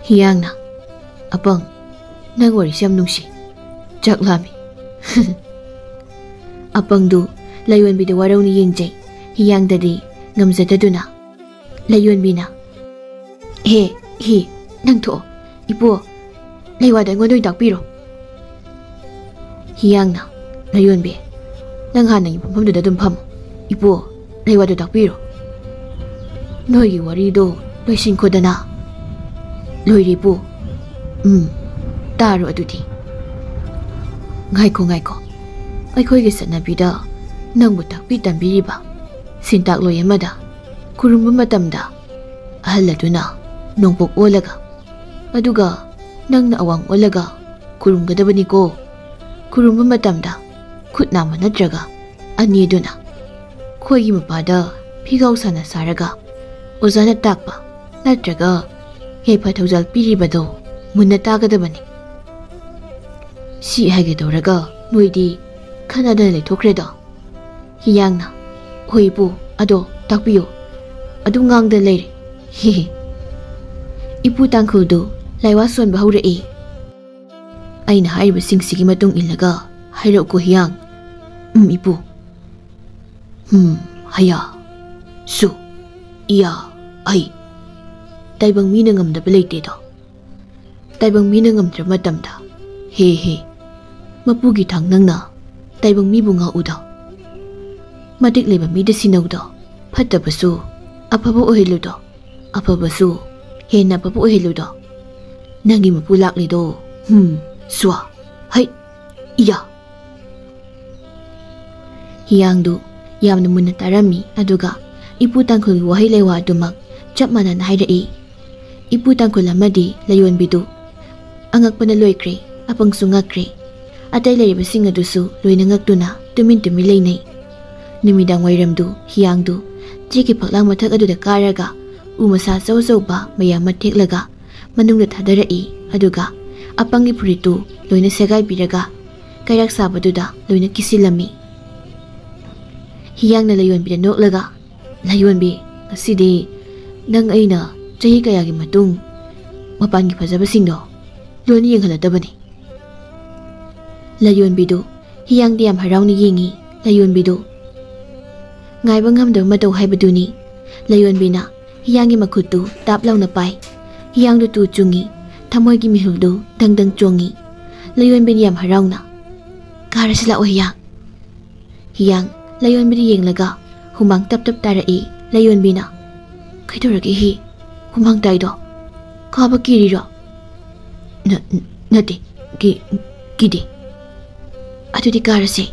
ꯍꯤꯌꯥꯡꯅ, "ꯑꯄꯪ, ꯅꯪ ꯋꯥꯔꯤꯁꯦ ꯌꯥꯝ ꯅꯨꯡꯁꯤ꯫ ꯆꯥꯛ ꯂꯥꯝꯃꯤ꯫" ꯑꯄꯪꯗꯨ ꯂꯥꯏꯌꯣꯟꯕꯤꯗ ꯋꯥꯔꯧꯅ ꯌꯦꯡꯖꯩ꯫ ꯍꯤꯌꯥꯡꯗꯗꯤ ꯉꯝꯖꯗꯗꯨꯅ ꯂꯥꯏꯌꯣꯟꯕꯤꯅ, "ꯍꯦ, ꯍꯤ, ꯅꯪ ꯊꯣꯛꯑꯣ꯫ ꯏꯄꯨ, ꯂꯩꯋꯥꯗ ꯑꯩꯉꯣꯟꯗ ꯑꯣꯏꯅ ꯇꯥꯛꯄꯤꯔꯣ꯫" ꯍꯤꯌꯥꯡꯅ, "ꯂꯥꯏꯌꯣꯟꯕꯤ, ꯅꯪ ꯍꯥꯟꯅꯒꯤ ꯐꯝꯐꯝꯗꯨꯗ ꯑꯗꯨꯝ ꯐꯝꯃꯣ꯫ ꯏꯄꯨ, ꯂꯩꯋꯥꯗꯨ ꯇꯥꯛꯄꯤꯔꯣ꯫" "ꯅꯣꯏꯒꯤ ꯋꯥꯔꯤꯗꯣ ꯂꯣꯏꯁꯤꯟꯈꯣꯗꯅ꯫" "ꯂꯣꯏꯔꯦ ꯏꯄꯨ꯫" "ꯎꯝ, ꯇꯥꯔꯣ ꯑꯗꯨꯗꯤ꯫" "ꯉꯥꯏꯈꯣ, ꯉꯥꯏꯈꯣ꯫ ꯑꯩꯈꯣꯏꯒꯤ ꯆꯠꯅꯕꯤꯗ ꯅꯪꯕꯨ ꯇꯥꯛꯄꯤ ꯇꯝꯕꯤꯔꯤꯕ ꯁꯤꯟꯇꯥꯛꯂꯣꯏ ꯑꯃꯗ ꯈꯨꯔꯨꯝꯕ ꯃꯇꯝꯗ ꯑꯍꯜ ꯑꯗꯨꯅ ꯅꯣꯡꯄꯣꯛ ꯑꯣꯜꯂꯒ, ꯑꯗꯨꯒ ꯅꯪꯅ ꯑꯋꯥꯡ ꯑꯣꯜꯂꯒ ꯈꯨꯔꯨꯝꯒꯗꯕꯅꯤꯀꯣ꯫ ꯈꯨꯔꯨꯝꯕ ꯃꯇꯝꯗ ꯈꯨꯠ ꯅꯥꯝꯃ ꯅꯠꯇ꯭ꯔꯒ ꯑꯅꯤꯗꯨꯅ ꯈꯣꯏꯒꯤ ꯃꯄꯥꯗ ꯐꯤꯒꯥꯎ ꯁꯥꯅ ꯁꯥꯔꯒ ꯑꯣꯖꯥꯅ ꯇꯥꯛꯄ ꯅꯠꯇ꯭ꯔꯒ ꯌꯥꯏꯐ ꯊꯧꯖꯥꯜ ꯄꯤꯔꯤꯕꯗꯣ ꯃꯨꯟꯅ ꯇꯥꯒꯗꯕꯅꯤ꯫" ꯁꯤ ꯍꯥꯏꯒꯦ ꯇꯧꯔꯒ ꯃꯣꯏꯗꯤ ꯈꯟꯅꯗꯅ ꯂꯩꯊꯣꯛꯈ꯭ꯔꯦꯗꯣ꯫ ꯍꯤꯌꯥꯡꯅ, "ꯍꯣꯏ ꯏꯄꯨ, ꯑꯗꯣ ꯇꯥꯛꯄꯤꯌꯨ꯫ ꯑꯗꯨꯝ ꯉꯥꯡꯗ ꯂꯩꯔꯦ꯫ ꯍꯦ ꯍꯦ꯫" ꯏꯄꯨ ꯇꯥꯡꯈꯨꯜꯗꯨ ꯂꯥꯏꯋꯥ ꯁꯣꯟꯕ ꯍꯧꯔꯛꯏ꯫ "ꯑꯩꯅ ꯍꯥꯏꯔꯤꯕꯁꯤꯡꯁꯤꯒꯤ ꯃꯇꯨꯡ ꯏꯜꯂꯒ ꯍꯥꯏꯔꯛꯎꯀꯣ ꯍꯤꯌꯥꯡ꯫" "ꯎꯝ, ꯏꯄꯨ꯫" "ꯍꯨꯝ, ꯍꯌꯥ, ꯁꯨ, ꯏꯌꯥ, ꯑꯩ꯫ ꯇꯥꯏꯕꯪ ꯃꯤꯅ ꯉꯝꯗꯕ ꯂꯩꯇꯦꯗꯣ꯫ ꯇꯥꯏꯕꯪ ꯃꯤꯅ ꯉꯝꯗ꯭ꯔꯕ ꯃꯇꯝꯗ, ꯍꯦ ꯍꯦ, ꯃꯄꯨꯒꯤ ꯊꯥꯡ ꯅꯪꯅ ꯇꯥꯏꯕꯪ ꯃꯤꯕꯨ ꯉꯥꯛꯎꯗꯣ꯫ ꯃꯇꯤꯛ ꯂꯩꯕ ꯃꯤꯗ ꯁꯤꯟꯅꯧꯗꯣ꯫ ꯐꯠꯇꯕꯁꯨ ꯑꯐꯕ ꯑꯣꯏꯍꯜꯂꯨꯗꯣ꯫ ꯑꯐꯕꯁꯨ ꯍꯦꯟꯅ ꯑꯐꯕ ꯑꯣꯏꯍꯜꯂꯨꯗꯣ꯫ ꯅꯪꯒꯤ ꯃꯄꯨ ꯂꯥꯛꯂꯤꯗꯣ꯫ ꯍꯨꯝ, ꯁ꯭ꯋꯥ, ꯍꯩ, ꯏꯌꯥ꯫" ꯍꯤꯌꯥꯡꯗꯨ ꯌꯥꯝꯅ ꯃꯨꯟꯅ ꯇꯥꯔꯝꯃꯤ, ꯑꯗꯨꯒ ꯏꯄꯨ ꯇꯥꯡꯈꯨꯜꯒꯤ ꯋꯥꯍꯩ ꯂꯩꯋꯥ ꯑꯗꯨꯃꯛ ꯆꯞ ꯃꯥꯟꯅꯅ ꯍꯥꯏꯔꯛꯏ꯫ ꯏꯄꯨ ꯇꯥꯡꯈꯨꯜ ꯑꯃꯗꯤ ꯂꯥꯏꯌꯣꯟꯕꯤꯗꯨ ꯑꯉꯛꯄꯅ ꯂꯣꯏꯈ꯭ꯔꯦ, ꯑꯄꯪꯁꯨ ꯉꯛꯈ꯭ꯔꯦ꯫ ꯑꯇꯩ ꯂꯩꯔꯤꯕꯁꯤꯡ ꯑꯗꯨꯁꯨ ꯂꯣꯏꯅ ꯉꯛꯇꯨꯅ ꯇꯨꯃꯤꯟ ꯇꯨꯃꯤꯟ ꯂꯩꯅꯩ꯫ ꯅꯨꯃꯤꯗꯥꯡ ꯋꯥꯏꯔꯝꯗꯨ ꯍꯤꯌꯥꯡꯗꯨ ꯆꯦꯛꯀꯤ ꯐꯛꯂꯥꯡ ꯃꯊꯛ ꯑꯗꯨꯗ ꯀꯥꯔꯒ ꯎ ꯃꯁꯥ ꯑꯆꯧ ꯑꯆꯧꯕ ꯃꯌꯥꯝ ꯑꯃ ꯊꯦꯛꯂꯒ ꯃꯅꯨꯡꯗ ꯊꯥꯗꯔꯛꯏ꯫ ꯑꯗꯨꯒ ꯑꯄꯪꯒꯤ ꯐꯨꯔꯤꯠꯇꯨ ꯂꯣꯏꯅ ꯁꯦꯒꯥꯏꯕꯤꯔꯒ ꯀꯩꯔꯥꯛ ꯁꯥꯕꯗꯨꯗ ꯂꯣꯏꯅ ꯀꯤꯁꯤꯜꯂꯝꯃꯤ꯫ ꯍꯤꯌꯥꯡꯅ ꯂꯥꯏꯌꯣꯟꯕꯤꯗ ꯅꯣꯛꯂꯒ, "ꯂꯥꯏꯌꯣꯟꯕꯤ, ꯉꯁꯤꯗꯤ ꯅꯪ ꯑꯩꯅ ꯆꯍꯤ ꯀꯌꯥꯒꯤ ꯃꯇꯨꯡ ꯃꯄꯥꯟꯒꯤ ꯐꯖꯕꯁꯤꯡꯗꯣ ꯂꯣꯏꯅ ꯌꯦꯡꯍꯜꯂꯗꯕꯅꯤ꯫" ꯂꯥꯏꯌꯣꯟꯕꯤꯗꯨ ꯍꯤꯌꯥꯡꯗ ꯌꯥꯝ ꯍꯔꯥꯎꯅ ꯌꯦꯡꯉꯤ꯫ ꯂꯥꯏꯌꯣꯟꯕꯤꯗꯨ ꯉꯥꯏꯕ ꯉꯝꯗꯕ ꯃꯇꯧ ꯍꯥꯏꯕꯗꯨꯅꯤ꯫ ꯂꯥꯏꯌꯣꯟꯕꯤꯅ ꯍꯤꯌꯥꯡꯒꯤ ꯃꯈꯨꯠꯇꯨ ꯇꯥꯞ ꯂꯥꯎꯅ ꯄꯥꯏ꯫ ꯍꯤꯌꯥꯡꯗꯨ ꯇꯨ ꯆꯨꯡꯉꯤ꯫ ꯊꯃꯣꯏꯒꯤ ꯃꯤꯍꯨꯜꯗꯨ ꯗꯪ ꯗꯪ ꯆꯣꯡꯉꯤ꯫ ꯂꯥꯏꯌꯣꯟꯕꯤꯅ ꯌꯥꯝ ꯍꯔꯥꯎꯅ, "ꯀꯥꯔꯁꯤ ꯂꯥꯛꯑꯣ ꯍꯤꯌꯥꯡ꯫" ꯍꯤꯌꯥꯡ ꯂꯥꯏꯌꯣꯟꯕꯤꯗ ꯌꯦꯡꯂꯒ ꯍꯨꯃꯥꯡ ꯇꯞ ꯇꯞ ꯇꯥꯔꯛꯏ꯫ ꯂꯥꯏꯌꯣꯟꯕꯤꯅ, "ꯀꯩꯗꯧꯔꯒꯦ ꯍꯤ? ꯍꯨꯃꯥꯡ ꯇꯥꯏꯗꯣ? ꯀꯥꯕ ꯀꯤꯔꯤꯔꯣ?" "ꯅ-, ꯅꯠꯇꯦ, ꯀꯤ-, ꯀꯤꯗꯦ꯫" "ꯑꯗꯨꯗꯤ ꯀꯥꯔꯁꯦ꯫"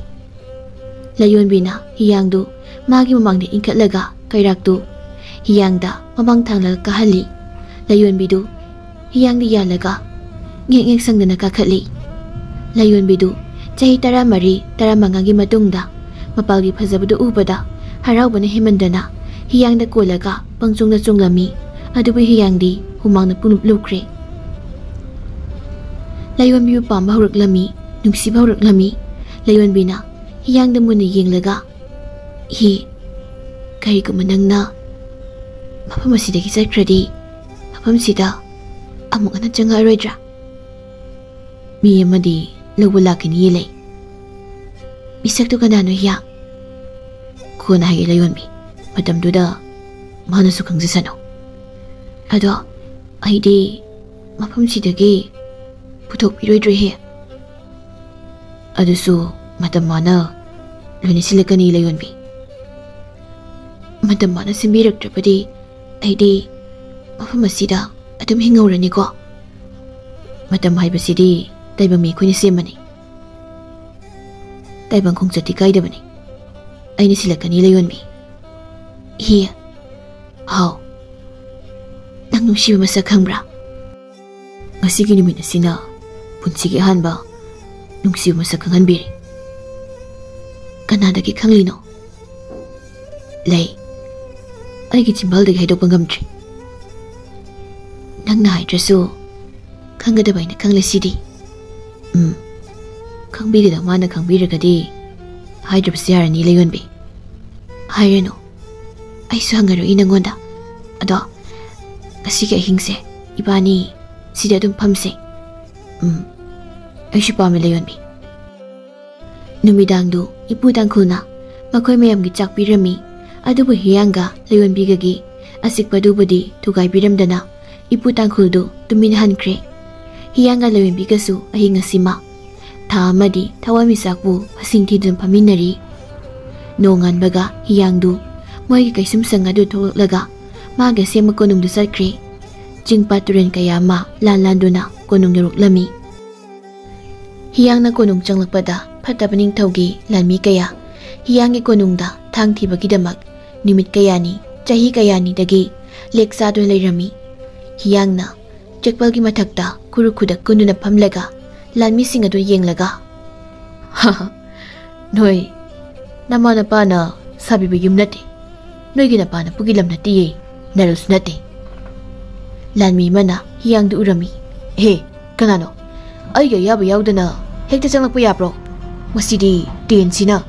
ꯂꯥꯏꯌꯣꯟꯕꯤꯅ ꯍꯤꯌꯥꯡꯗꯨ ꯃꯥꯒꯤ ꯃꯃꯥꯡꯗ ꯏꯟꯈꯠꯂꯒ ꯀꯩꯔꯥꯛꯇꯨ ꯍꯤꯌꯥꯡꯗ ꯃꯃꯥꯡ ꯊꯥꯡꯂꯒ ꯀꯥꯍꯜꯂꯤ꯫ ꯂꯥꯏꯌꯣꯟꯕꯤꯗꯨ ꯍꯤꯌꯥꯡꯗ ꯌꯥꯜꯂꯒ ꯉꯦꯛ ꯉꯦꯛ ꯁꯪꯗꯅ ꯀꯥꯈꯠꯂꯤ꯫ ꯂꯥꯏꯌꯣꯟꯕꯤꯗꯨ ꯆꯍꯤ ꯇꯔꯥꯃꯔꯤ, ꯇꯔꯥꯃꯉꯥꯒꯤ ꯃꯇꯨꯡꯗ ꯃꯄꯥꯜꯒꯤ ꯐꯖꯕꯗꯨ ꯎꯕꯗ ꯍꯔꯥꯎꯕꯅ ꯍꯦꯟꯃꯟꯗꯅ ꯍꯤꯌꯥꯡꯗ ꯀꯣꯜꯂꯒ ꯄꯪꯆꯣꯡꯗ ꯆꯣꯡꯂꯝꯃꯤ꯫ ꯑꯗꯨꯕꯨ ꯍꯤꯌꯥꯡꯗꯤ ꯍꯨꯃꯥꯡꯅ ꯄꯨꯡꯂꯨꯞ ꯂꯨꯞꯈ꯭ꯔꯦ꯫ ꯂꯥꯏꯌꯣꯟꯕꯤꯕꯨ ꯄꯥꯝꯕ ꯍꯧꯔꯛꯂꯝꯃꯤ, ꯅꯨꯡꯁꯤꯕ ꯍꯧꯔꯛꯂꯝꯃꯤ꯫ ꯂꯥꯏꯌꯣꯟꯕꯤꯅ ꯍꯤꯌꯥꯡꯗ ꯃꯨꯟꯅ ꯌꯦꯡꯂꯒ, "ꯍꯤ, ꯀꯔꯤꯒꯨꯝꯕ ꯅꯪꯅ ꯃꯐꯝ ꯑꯁꯤꯗꯒꯤ ꯆꯠꯈ꯭ꯔꯗꯤ, ꯃꯐꯝꯁꯤꯗ ꯑꯃꯨꯛ ꯍꯟꯅ ꯆꯪꯉꯛꯑꯔꯣꯏꯗ꯭ꯔꯥ? ꯃꯤ ꯑꯃꯗꯤ ꯂꯧꯕ ꯂꯥꯛꯀꯅꯤꯌꯦ ꯂꯩ꯫ ꯃꯤꯁꯛꯇꯨ ꯀꯅꯥꯅꯣ ꯍꯤꯌꯥꯡ?" "ꯀꯣꯟꯅ ꯍꯥꯏꯒꯦ ꯂꯥꯏꯌꯣꯟꯕꯤ, ꯃꯇꯝꯗꯨꯗ ꯃꯥꯅꯁꯨ ꯈꯪꯖꯁꯅꯨ꯫ ꯑꯗꯣ ꯑꯩꯗꯤ ꯃꯐꯝꯁꯤꯗꯒꯤ ꯄꯨꯊꯣꯛꯄꯤꯔꯣꯏꯗ꯭ꯔꯦꯍꯦ꯫" "ꯑꯗꯨꯁꯨ ꯃꯇꯝ ꯃꯥꯅ ꯂꯣꯏꯅ ꯁꯤꯜꯂꯛꯀꯅꯤ ꯂꯥꯏꯌꯣꯟꯕꯤ꯫ ꯃꯇꯝ ꯃꯥꯅ ꯁꯤꯟꯕꯤꯔꯛꯇ꯭ꯔꯕꯗꯤ ꯑꯩꯗꯤ ꯃꯐꯝ ꯑꯁꯤꯗ ꯑꯗꯨꯝ ꯍꯤꯡꯍꯧꯔꯅꯤꯀꯣ꯫ ꯃꯇꯝ ꯍꯥꯏꯕꯁꯤꯗꯤ ꯇꯥꯏꯕꯪ ꯃꯤ ꯑꯩꯈꯣꯏꯅ ꯁꯦꯝꯕꯅꯤ꯫ ꯇꯥꯏꯕꯪ ꯈꯣꯡꯆꯠꯇꯤ ꯀꯥꯏꯗꯕꯅꯤ꯫ ꯑꯩꯅ ꯁꯤꯜꯂꯛꯀꯅꯤ ꯂꯥꯏꯌꯣꯟꯕꯤ꯫" "ꯍꯤ, ꯍꯥꯎ, ꯅꯪ ꯅꯨꯡꯁꯤꯕ ꯃꯁꯛ ꯈꯪꯕ꯭ꯔꯥ? ꯉꯁꯤꯒꯤ ꯅꯨꯃꯤꯠ ꯑꯁꯤꯅ ꯄꯨꯟꯁꯤꯒꯤ ꯑꯍꯥꯟꯕ ꯅꯨꯡꯁꯤꯕ ꯃꯁꯛ ꯈꯪꯍꯟꯕꯤꯔꯦ꯫" ꯀꯅꯥꯗꯒꯤ ꯈꯪꯂꯤꯅꯣ? ꯂꯩ, ꯑꯩꯒꯤ ꯆꯤꯝꯕꯥꯜꯗꯒꯤ ꯍꯥꯏꯗꯣꯛꯄ ꯉꯝꯗ꯭ꯔꯤ꯫ ꯅꯪꯅ ꯍꯥꯏꯗ꯭ꯔꯁꯨ ꯈꯪꯒꯗꯕ ꯑꯩꯅ ꯈꯪꯂꯤꯁꯤꯗꯤ꯫ ꯎꯝ, ꯈꯪꯕꯤꯒꯗꯕ ꯃꯥꯅ ꯈꯪꯕꯤꯔꯒꯗꯤ ꯍꯥꯏꯗ꯭ꯔꯕꯁꯨ ꯌꯥꯔꯅꯤ, ꯂꯩꯌꯣꯟꯕꯤ꯫ ꯍꯥꯏꯔꯅꯨ, ꯑꯩꯁꯨ ꯍꯪꯉꯔꯣꯏ ꯅꯪꯉꯣꯟꯗ꯫ ꯑꯗꯣ ꯉꯁꯤꯒꯤ ꯑꯍꯤꯡꯁꯦ ꯏꯕꯥꯅꯤ ꯁꯤꯗ ꯑꯗꯨꯝ ꯐꯝꯁꯦ꯫ ꯎꯝ, ꯑꯩꯁꯨ ꯄꯥꯝꯃꯦ, ꯂꯩꯌꯣꯟꯕꯤ꯫ ꯅꯨꯃꯤꯗꯥꯡꯗꯨ ꯏꯄꯨ ꯇꯥꯡꯈꯨꯜꯅ ꯃꯈꯣꯏ ꯃꯌꯥꯝꯒꯤ ꯆꯥꯛ ꯄꯤꯔꯝꯃꯤ꯫ ꯑꯗꯨꯕꯨ ꯍꯤꯌꯥꯡꯒ ꯂꯩꯌꯣꯟꯕꯤꯒꯒꯤ ꯑꯆꯤꯛꯄꯗꯨꯕꯨꯗꯤ ꯊꯨꯒꯥꯏꯕꯤꯔꯝꯗꯅ ꯏꯄꯨ ꯇꯥꯡꯈꯨꯜꯗꯨ ꯇꯨꯃꯤꯟ ꯍꯟꯈ꯭ꯔꯦ꯫ ꯍꯤꯌꯥꯡꯒ ꯂꯩꯌꯣꯟꯕꯤꯒꯁꯨ ꯑꯍꯤꯡ ꯑꯁꯤꯃ ꯊꯥ ꯑꯃꯗꯤ ꯊꯋꯥꯟꯃꯤꯆꯥꯛꯄꯨ ꯃꯁꯤꯡ ꯊꯤꯗꯨꯅ ꯐꯝꯃꯤꯟꯅꯔꯤ꯫ ꯅꯣꯡꯉꯥꯟꯕꯒ ꯍꯤꯌꯥꯡꯗꯨ ꯃꯣꯏꯒꯤ ꯀꯩꯁꯨꯝꯁꯪ ꯑꯗꯨ ꯊꯣꯛꯂꯛꯂꯒ ꯃꯥꯒꯤ ꯑꯁꯦꯡꯕ ꯀꯣꯅꯨꯡꯗꯨ ꯆꯠꯈ꯭ꯔꯦ꯫ ꯆꯤꯡ ꯄꯥꯠ ꯇꯨꯔꯦꯜ ꯀꯌꯥ ꯑꯃ ꯂꯥꯟ ꯂꯥꯟꯗꯨꯅ ꯀꯣꯅꯨꯡ ꯌꯧꯔꯛꯂꯝꯃꯤ꯫ ꯍꯤꯌꯥꯡꯅ ꯀꯣꯅꯨꯡ ꯆꯪꯂꯛꯄꯗ ꯐꯠꯇꯕ ꯅꯤꯡꯊꯧꯒꯤ ꯂꯥꯟꯃꯤ ꯀꯌꯥ ꯍꯤꯌꯥꯡꯒꯤ ꯀꯣꯅꯨꯡꯗ ꯊꯥꯡ ꯊꯤꯕꯒꯤꯗꯃꯛ ꯅꯨꯃꯤꯠ ꯀꯌꯥꯅꯤ, ꯆꯍꯤ ꯀꯌꯥꯅꯤꯗꯒꯤ ꯂꯦꯛ ꯆꯥꯗꯨꯅ ꯂꯩꯔꯝꯃꯤ꯫ ꯍꯤꯌꯥꯡꯅ ꯆꯦꯛꯄꯜꯒꯤ ꯃꯊꯛꯇ ꯈꯨꯔꯨ ꯈꯨꯗꯛ ꯀꯨꯟꯗꯨꯅ ꯐꯝꯂꯒ ꯂꯥꯟꯃꯤꯁꯤꯡ ꯑꯗꯨ ꯌꯦꯡꯂꯒ, "ꯍꯥ ꯍꯥ, ꯅꯣꯏ ꯅꯃꯥ ꯅꯄꯥꯅ ꯁꯥꯕꯤꯕ ꯌꯨꯝ ꯅꯠꯇꯦ꯫ ꯅꯣꯏꯒꯤ ꯅꯄꯥ ꯅꯄꯨꯒꯤ ꯂꯝ ꯅꯠꯇꯦꯌꯦ, ꯅꯔꯜꯁꯨ ꯅꯠꯇꯦ꯫" ꯂꯥꯟꯃꯤ ꯑꯃꯅ ꯍꯤꯌꯥꯡꯗꯨ ꯎꯔꯝꯃꯤ꯫ "ꯍꯦ, ꯀꯅꯥꯅꯣ? ꯑꯩꯒꯤ ꯑꯌꯥꯕ ꯌꯥꯎꯗꯅ ꯍꯦꯛꯇ ꯆꯪꯂꯛꯄ ꯌꯥꯕ꯭ꯔꯣ? ꯃꯁꯤꯗꯤ ꯇꯦꯟꯁꯤꯅ꯫"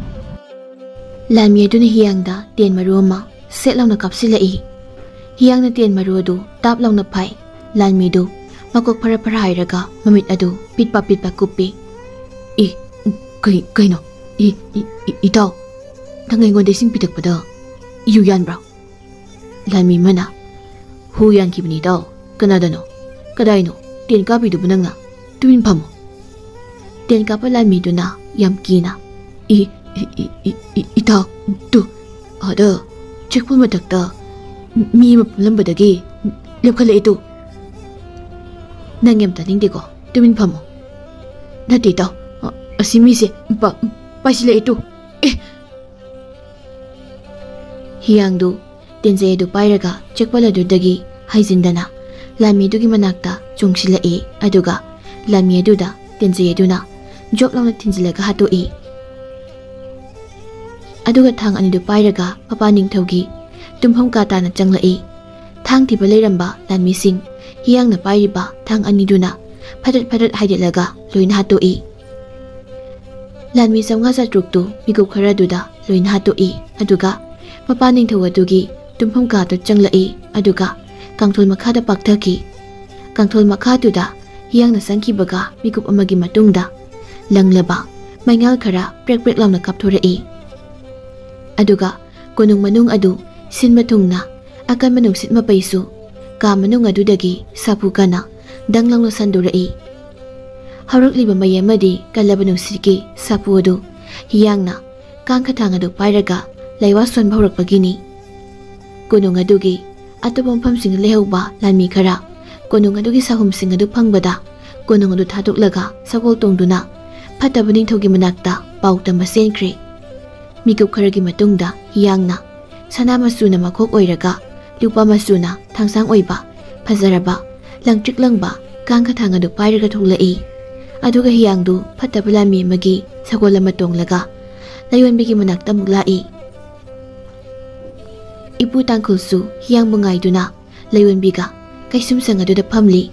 ꯂꯥꯟꯃꯤ ꯑꯗꯨꯅ ꯍꯤꯌꯥꯡꯗ ꯇꯦꯟ ꯃꯔꯨ ꯑꯃ ꯁꯦꯠ ꯂꯥꯎꯅ ꯀꯥꯞꯁꯤꯜꯂꯛꯏ꯫ ꯍꯤꯌꯥꯡꯅ ꯇꯦꯟ ꯃꯔꯨ ꯑꯗꯨ ꯇꯥꯞ ꯂꯥꯎꯅ ꯐꯥꯏ꯫ ꯂꯥꯟꯃꯤꯗꯨ ꯃꯀꯣꯛ ꯐꯔ ꯐꯔ ꯍꯥꯏꯔꯒ ꯃꯃꯤꯠ ꯑꯗꯨ ꯄꯤꯠꯄ ꯄꯤꯠꯄ ꯀꯨꯞꯄꯤ꯫ "ꯏ, ꯀꯩ-, ꯀꯩꯅꯣ? ꯏ, ꯏ, ꯏ, ꯏꯇꯥꯎ, ꯅꯪ ꯑꯩꯉꯣꯟꯗ ꯏꯁꯤꯡ ꯄꯤꯊꯛꯄꯗ ꯌꯨ ꯌꯥꯟꯕ꯭ꯔꯥ?" ꯂꯥꯟꯃꯤ ꯑꯃꯅ, "ꯍꯨ ꯌꯥꯟꯈꯤꯕꯅꯤ ꯏꯇꯥꯎ꯫ ꯀꯅꯥꯗꯅꯣ? ꯀꯗꯥꯏꯅꯣ ꯇꯦꯟ ꯀꯥꯞꯄꯤꯗꯨꯕꯨ ꯅꯪꯅ? ꯇꯨꯃꯤꯟ ꯐꯝꯃꯨ꯫" ꯇꯦꯟ ꯀꯥꯞꯄ ꯂꯥꯟꯃꯤꯗꯨꯅ ꯌꯥꯝ ꯀꯤꯅ, "E, E, E, E, E, ꯏꯇꯥꯎ, ꯇꯨ, ꯑꯥꯗ ꯆꯦꯛꯄꯜ ꯃꯊꯛꯇ ꯃꯤ ꯑꯃ ꯐꯝꯂꯝꯕꯗꯒꯤ ꯂꯦꯞꯈꯠꯂꯛꯑꯦ ꯇꯨ꯫" "ꯅꯪ ꯌꯥꯝ ꯇꯥꯅꯤꯡꯗꯦꯀꯣ, ꯇꯨꯃꯤꯟ ꯐꯝꯃꯣ꯫" "ꯅꯠꯇꯦ ꯏꯇꯥꯎ, ꯑ-, ꯑꯁꯤ ꯃꯤꯁꯦ ꯄ-, ꯄꯥꯏꯁꯤꯜꯂꯛꯑꯦ ꯇꯨ꯫ ꯑꯦ!" ꯍꯤꯌꯥꯡꯗꯨ ꯇꯦꯟꯖꯩ ꯑꯗꯨ ꯄꯥꯏꯔꯒ ꯆꯦꯛꯄꯜ ꯑꯗꯨꯗꯒꯤ ꯍꯥꯏꯖꯤꯟꯗꯅ ꯂꯥꯟꯃꯤꯗꯨꯒꯤ ꯃꯅꯥꯛꯇ ꯆꯣꯡꯁꯤꯜꯂꯛꯏ, ꯑꯗꯨꯒ ꯂꯥꯟꯃꯤ ꯑꯗꯨꯗ ꯇꯦꯟꯖꯩ ꯑꯗꯨꯅ ꯖꯣꯞ ꯂꯥꯎꯅ ꯊꯤꯟꯖꯤꯜꯂꯒ ꯍꯥꯠꯇꯣꯛꯏ꯫ ꯑꯗꯨꯒ ꯊꯥꯡ ꯑꯅꯤꯗꯨ ꯄꯥꯏꯔꯒ ꯃꯄꯥ ꯅꯤꯡꯊꯧꯒꯤ ꯇꯨꯝꯐꯝ ꯀꯥ ꯇꯥꯟꯅ ꯆꯪꯂꯛꯏ꯫ ꯊꯥꯡ ꯊꯤꯕ ꯂꯩꯔꯝꯕ ꯂꯥꯟꯃꯤꯁꯤꯡ ꯍꯤꯌꯥꯡꯅ ꯄꯥꯏꯔꯤꯕ ꯊꯥꯡ ꯑꯅꯤꯗꯨꯅ ꯐꯗꯠ ꯐꯗꯠ ꯍꯥꯏꯗꯠꯂꯒ ꯂꯣꯏꯅ ꯍꯥꯠꯇꯣꯛꯏ꯫ ꯂꯥꯟꯃꯤ ꯆꯥꯝꯃꯉꯥ ꯆꯥꯇ꯭ꯔꯨꯛꯇꯨ ꯃꯤꯀꯨꯞ ꯈꯔꯗꯨꯗ ꯂꯣꯏꯅ ꯍꯥꯠꯇꯣꯛꯏ꯫ ꯑꯗꯨꯒ ꯃꯄꯥ ꯅꯤꯡꯊꯧ ꯑꯗꯨꯒꯤ ꯇꯨꯝꯐꯝ ꯀꯥꯗ ꯆꯪꯂꯛꯏ꯫ ꯑꯗꯨꯒ ꯀꯥꯡꯊꯣꯜ ꯃꯈꯥꯗ ꯄꯥꯛꯊꯈꯤ꯫ ꯀꯥꯡꯊꯣꯜ ꯃꯈꯥꯗꯨꯗ ꯍꯤꯌꯥꯡꯅ ꯆꯪꯈꯤꯕꯒ ꯃꯤꯀꯨꯞ ꯑꯃꯒꯤ ꯃꯇꯨꯡꯗ ꯂꯪꯂꯕ ꯃꯩꯉꯥꯜ ꯈꯔ ꯄ꯭ꯔꯦꯛ ꯄ꯭ꯔꯦꯛ ꯂꯥꯎꯅ ꯀꯥꯞꯊꯣꯔꯛꯏ꯫ ꯑꯗꯨꯒ ꯀꯣꯅꯨꯡ ꯃꯅꯨꯡ ꯑꯗꯨ ꯁꯤꯟꯕ ꯊꯨꯡꯅ ꯑꯀꯟꯕ ꯅꯨꯡꯁꯤꯠ ꯃꯄꯩꯁꯨ ꯀꯥ ꯃꯅꯨꯡ ꯑꯗꯨꯗꯒꯤ ꯁꯥꯐꯨ ꯀꯟꯅ ꯗꯪ ꯂꯥꯎꯅ ꯁꯟꯗꯣꯔꯛꯏ꯫ ꯍꯧꯔꯛꯂꯤꯕ ꯃꯩ ꯑꯃꯗꯤ ꯀꯜꯂꯕ ꯅꯨꯡꯁꯤꯠꯀꯤ ꯁꯥꯐꯨ ꯑꯗꯨ ꯍꯤꯌꯥꯡꯅ ꯀꯥꯡꯈꯊꯥꯡ ꯑꯗꯨ ꯄꯥꯏꯔꯒ ꯂꯩꯋꯥ ꯁꯣꯟꯕ ꯍꯧꯔꯛꯄꯒꯤꯅꯤ꯫ ꯀꯣꯅꯨꯡ ꯑꯗꯨꯒꯤ ꯑꯇꯣꯞꯄ ꯃꯐꯝꯁꯤꯡꯗ ꯂꯩꯍꯧꯕ ꯂꯥꯟꯃꯤ ꯈꯔ ꯀꯣꯅꯨꯡ ꯑꯗꯨꯒꯤ ꯁꯥꯍꯨꯝꯁꯤꯡ ꯑꯗꯨ ꯐꯪꯕꯗ ꯀꯣꯅꯨꯡ ꯑꯗꯨ ꯊꯥꯗꯣꯛꯂꯒ ꯁꯒꯣꯜ ꯇꯣꯡꯗꯨꯅ ꯐꯠꯇꯕ ꯅꯤꯡꯊꯧꯒꯤ ꯃꯅꯥꯛꯇ ꯄꯥꯎ ꯇꯝꯕ ꯆꯦꯟꯈ꯭ꯔꯦ꯫ ꯃꯤꯀꯨꯞ ꯈꯔꯒꯤ ꯃꯇꯨꯡꯗ ꯍꯤꯌꯥꯡꯅ ꯁꯅꯥ ꯃꯆꯨꯅ ꯃꯈꯣꯛ ꯑꯣꯏꯔꯒ ꯂꯨꯄꯥ ꯃꯆꯨꯅ ꯊꯥꯡꯁꯥꯡ ꯑꯣꯏꯕ ꯐꯖꯔꯕ ꯂꯪꯇ꯭ꯔꯤꯛ ꯂꯪꯕ ꯀꯥꯡꯈꯊꯥꯡ ꯑꯗꯨ ꯄꯥꯏꯔꯒ ꯊꯣꯛꯂꯛꯏ꯫ ꯑꯗꯨꯒ ꯍꯤꯌꯥꯡꯗꯨ ꯐꯠꯇꯕ ꯂꯥꯟꯃꯤ ꯑꯃꯒꯤ ꯁꯒꯣꯜ ꯑꯃ ꯇꯣꯡꯂꯒ ꯂꯥꯏꯌꯣꯟꯕꯤꯒꯤ ꯃꯅꯥꯛꯇ ꯑꯃꯨꯛ ꯂꯥꯛꯏ꯫ ꯏꯄꯨ ꯇꯥꯡꯈꯨꯜꯁꯨ ꯍꯤꯌꯥꯡꯕꯨ ꯉꯥꯏꯗꯨꯅ ꯂꯥꯏꯌꯣꯟꯕꯤꯒ ꯀꯩꯁꯨꯝꯁꯪ ꯑꯗꯨꯗ ꯐꯝꯂꯤ꯫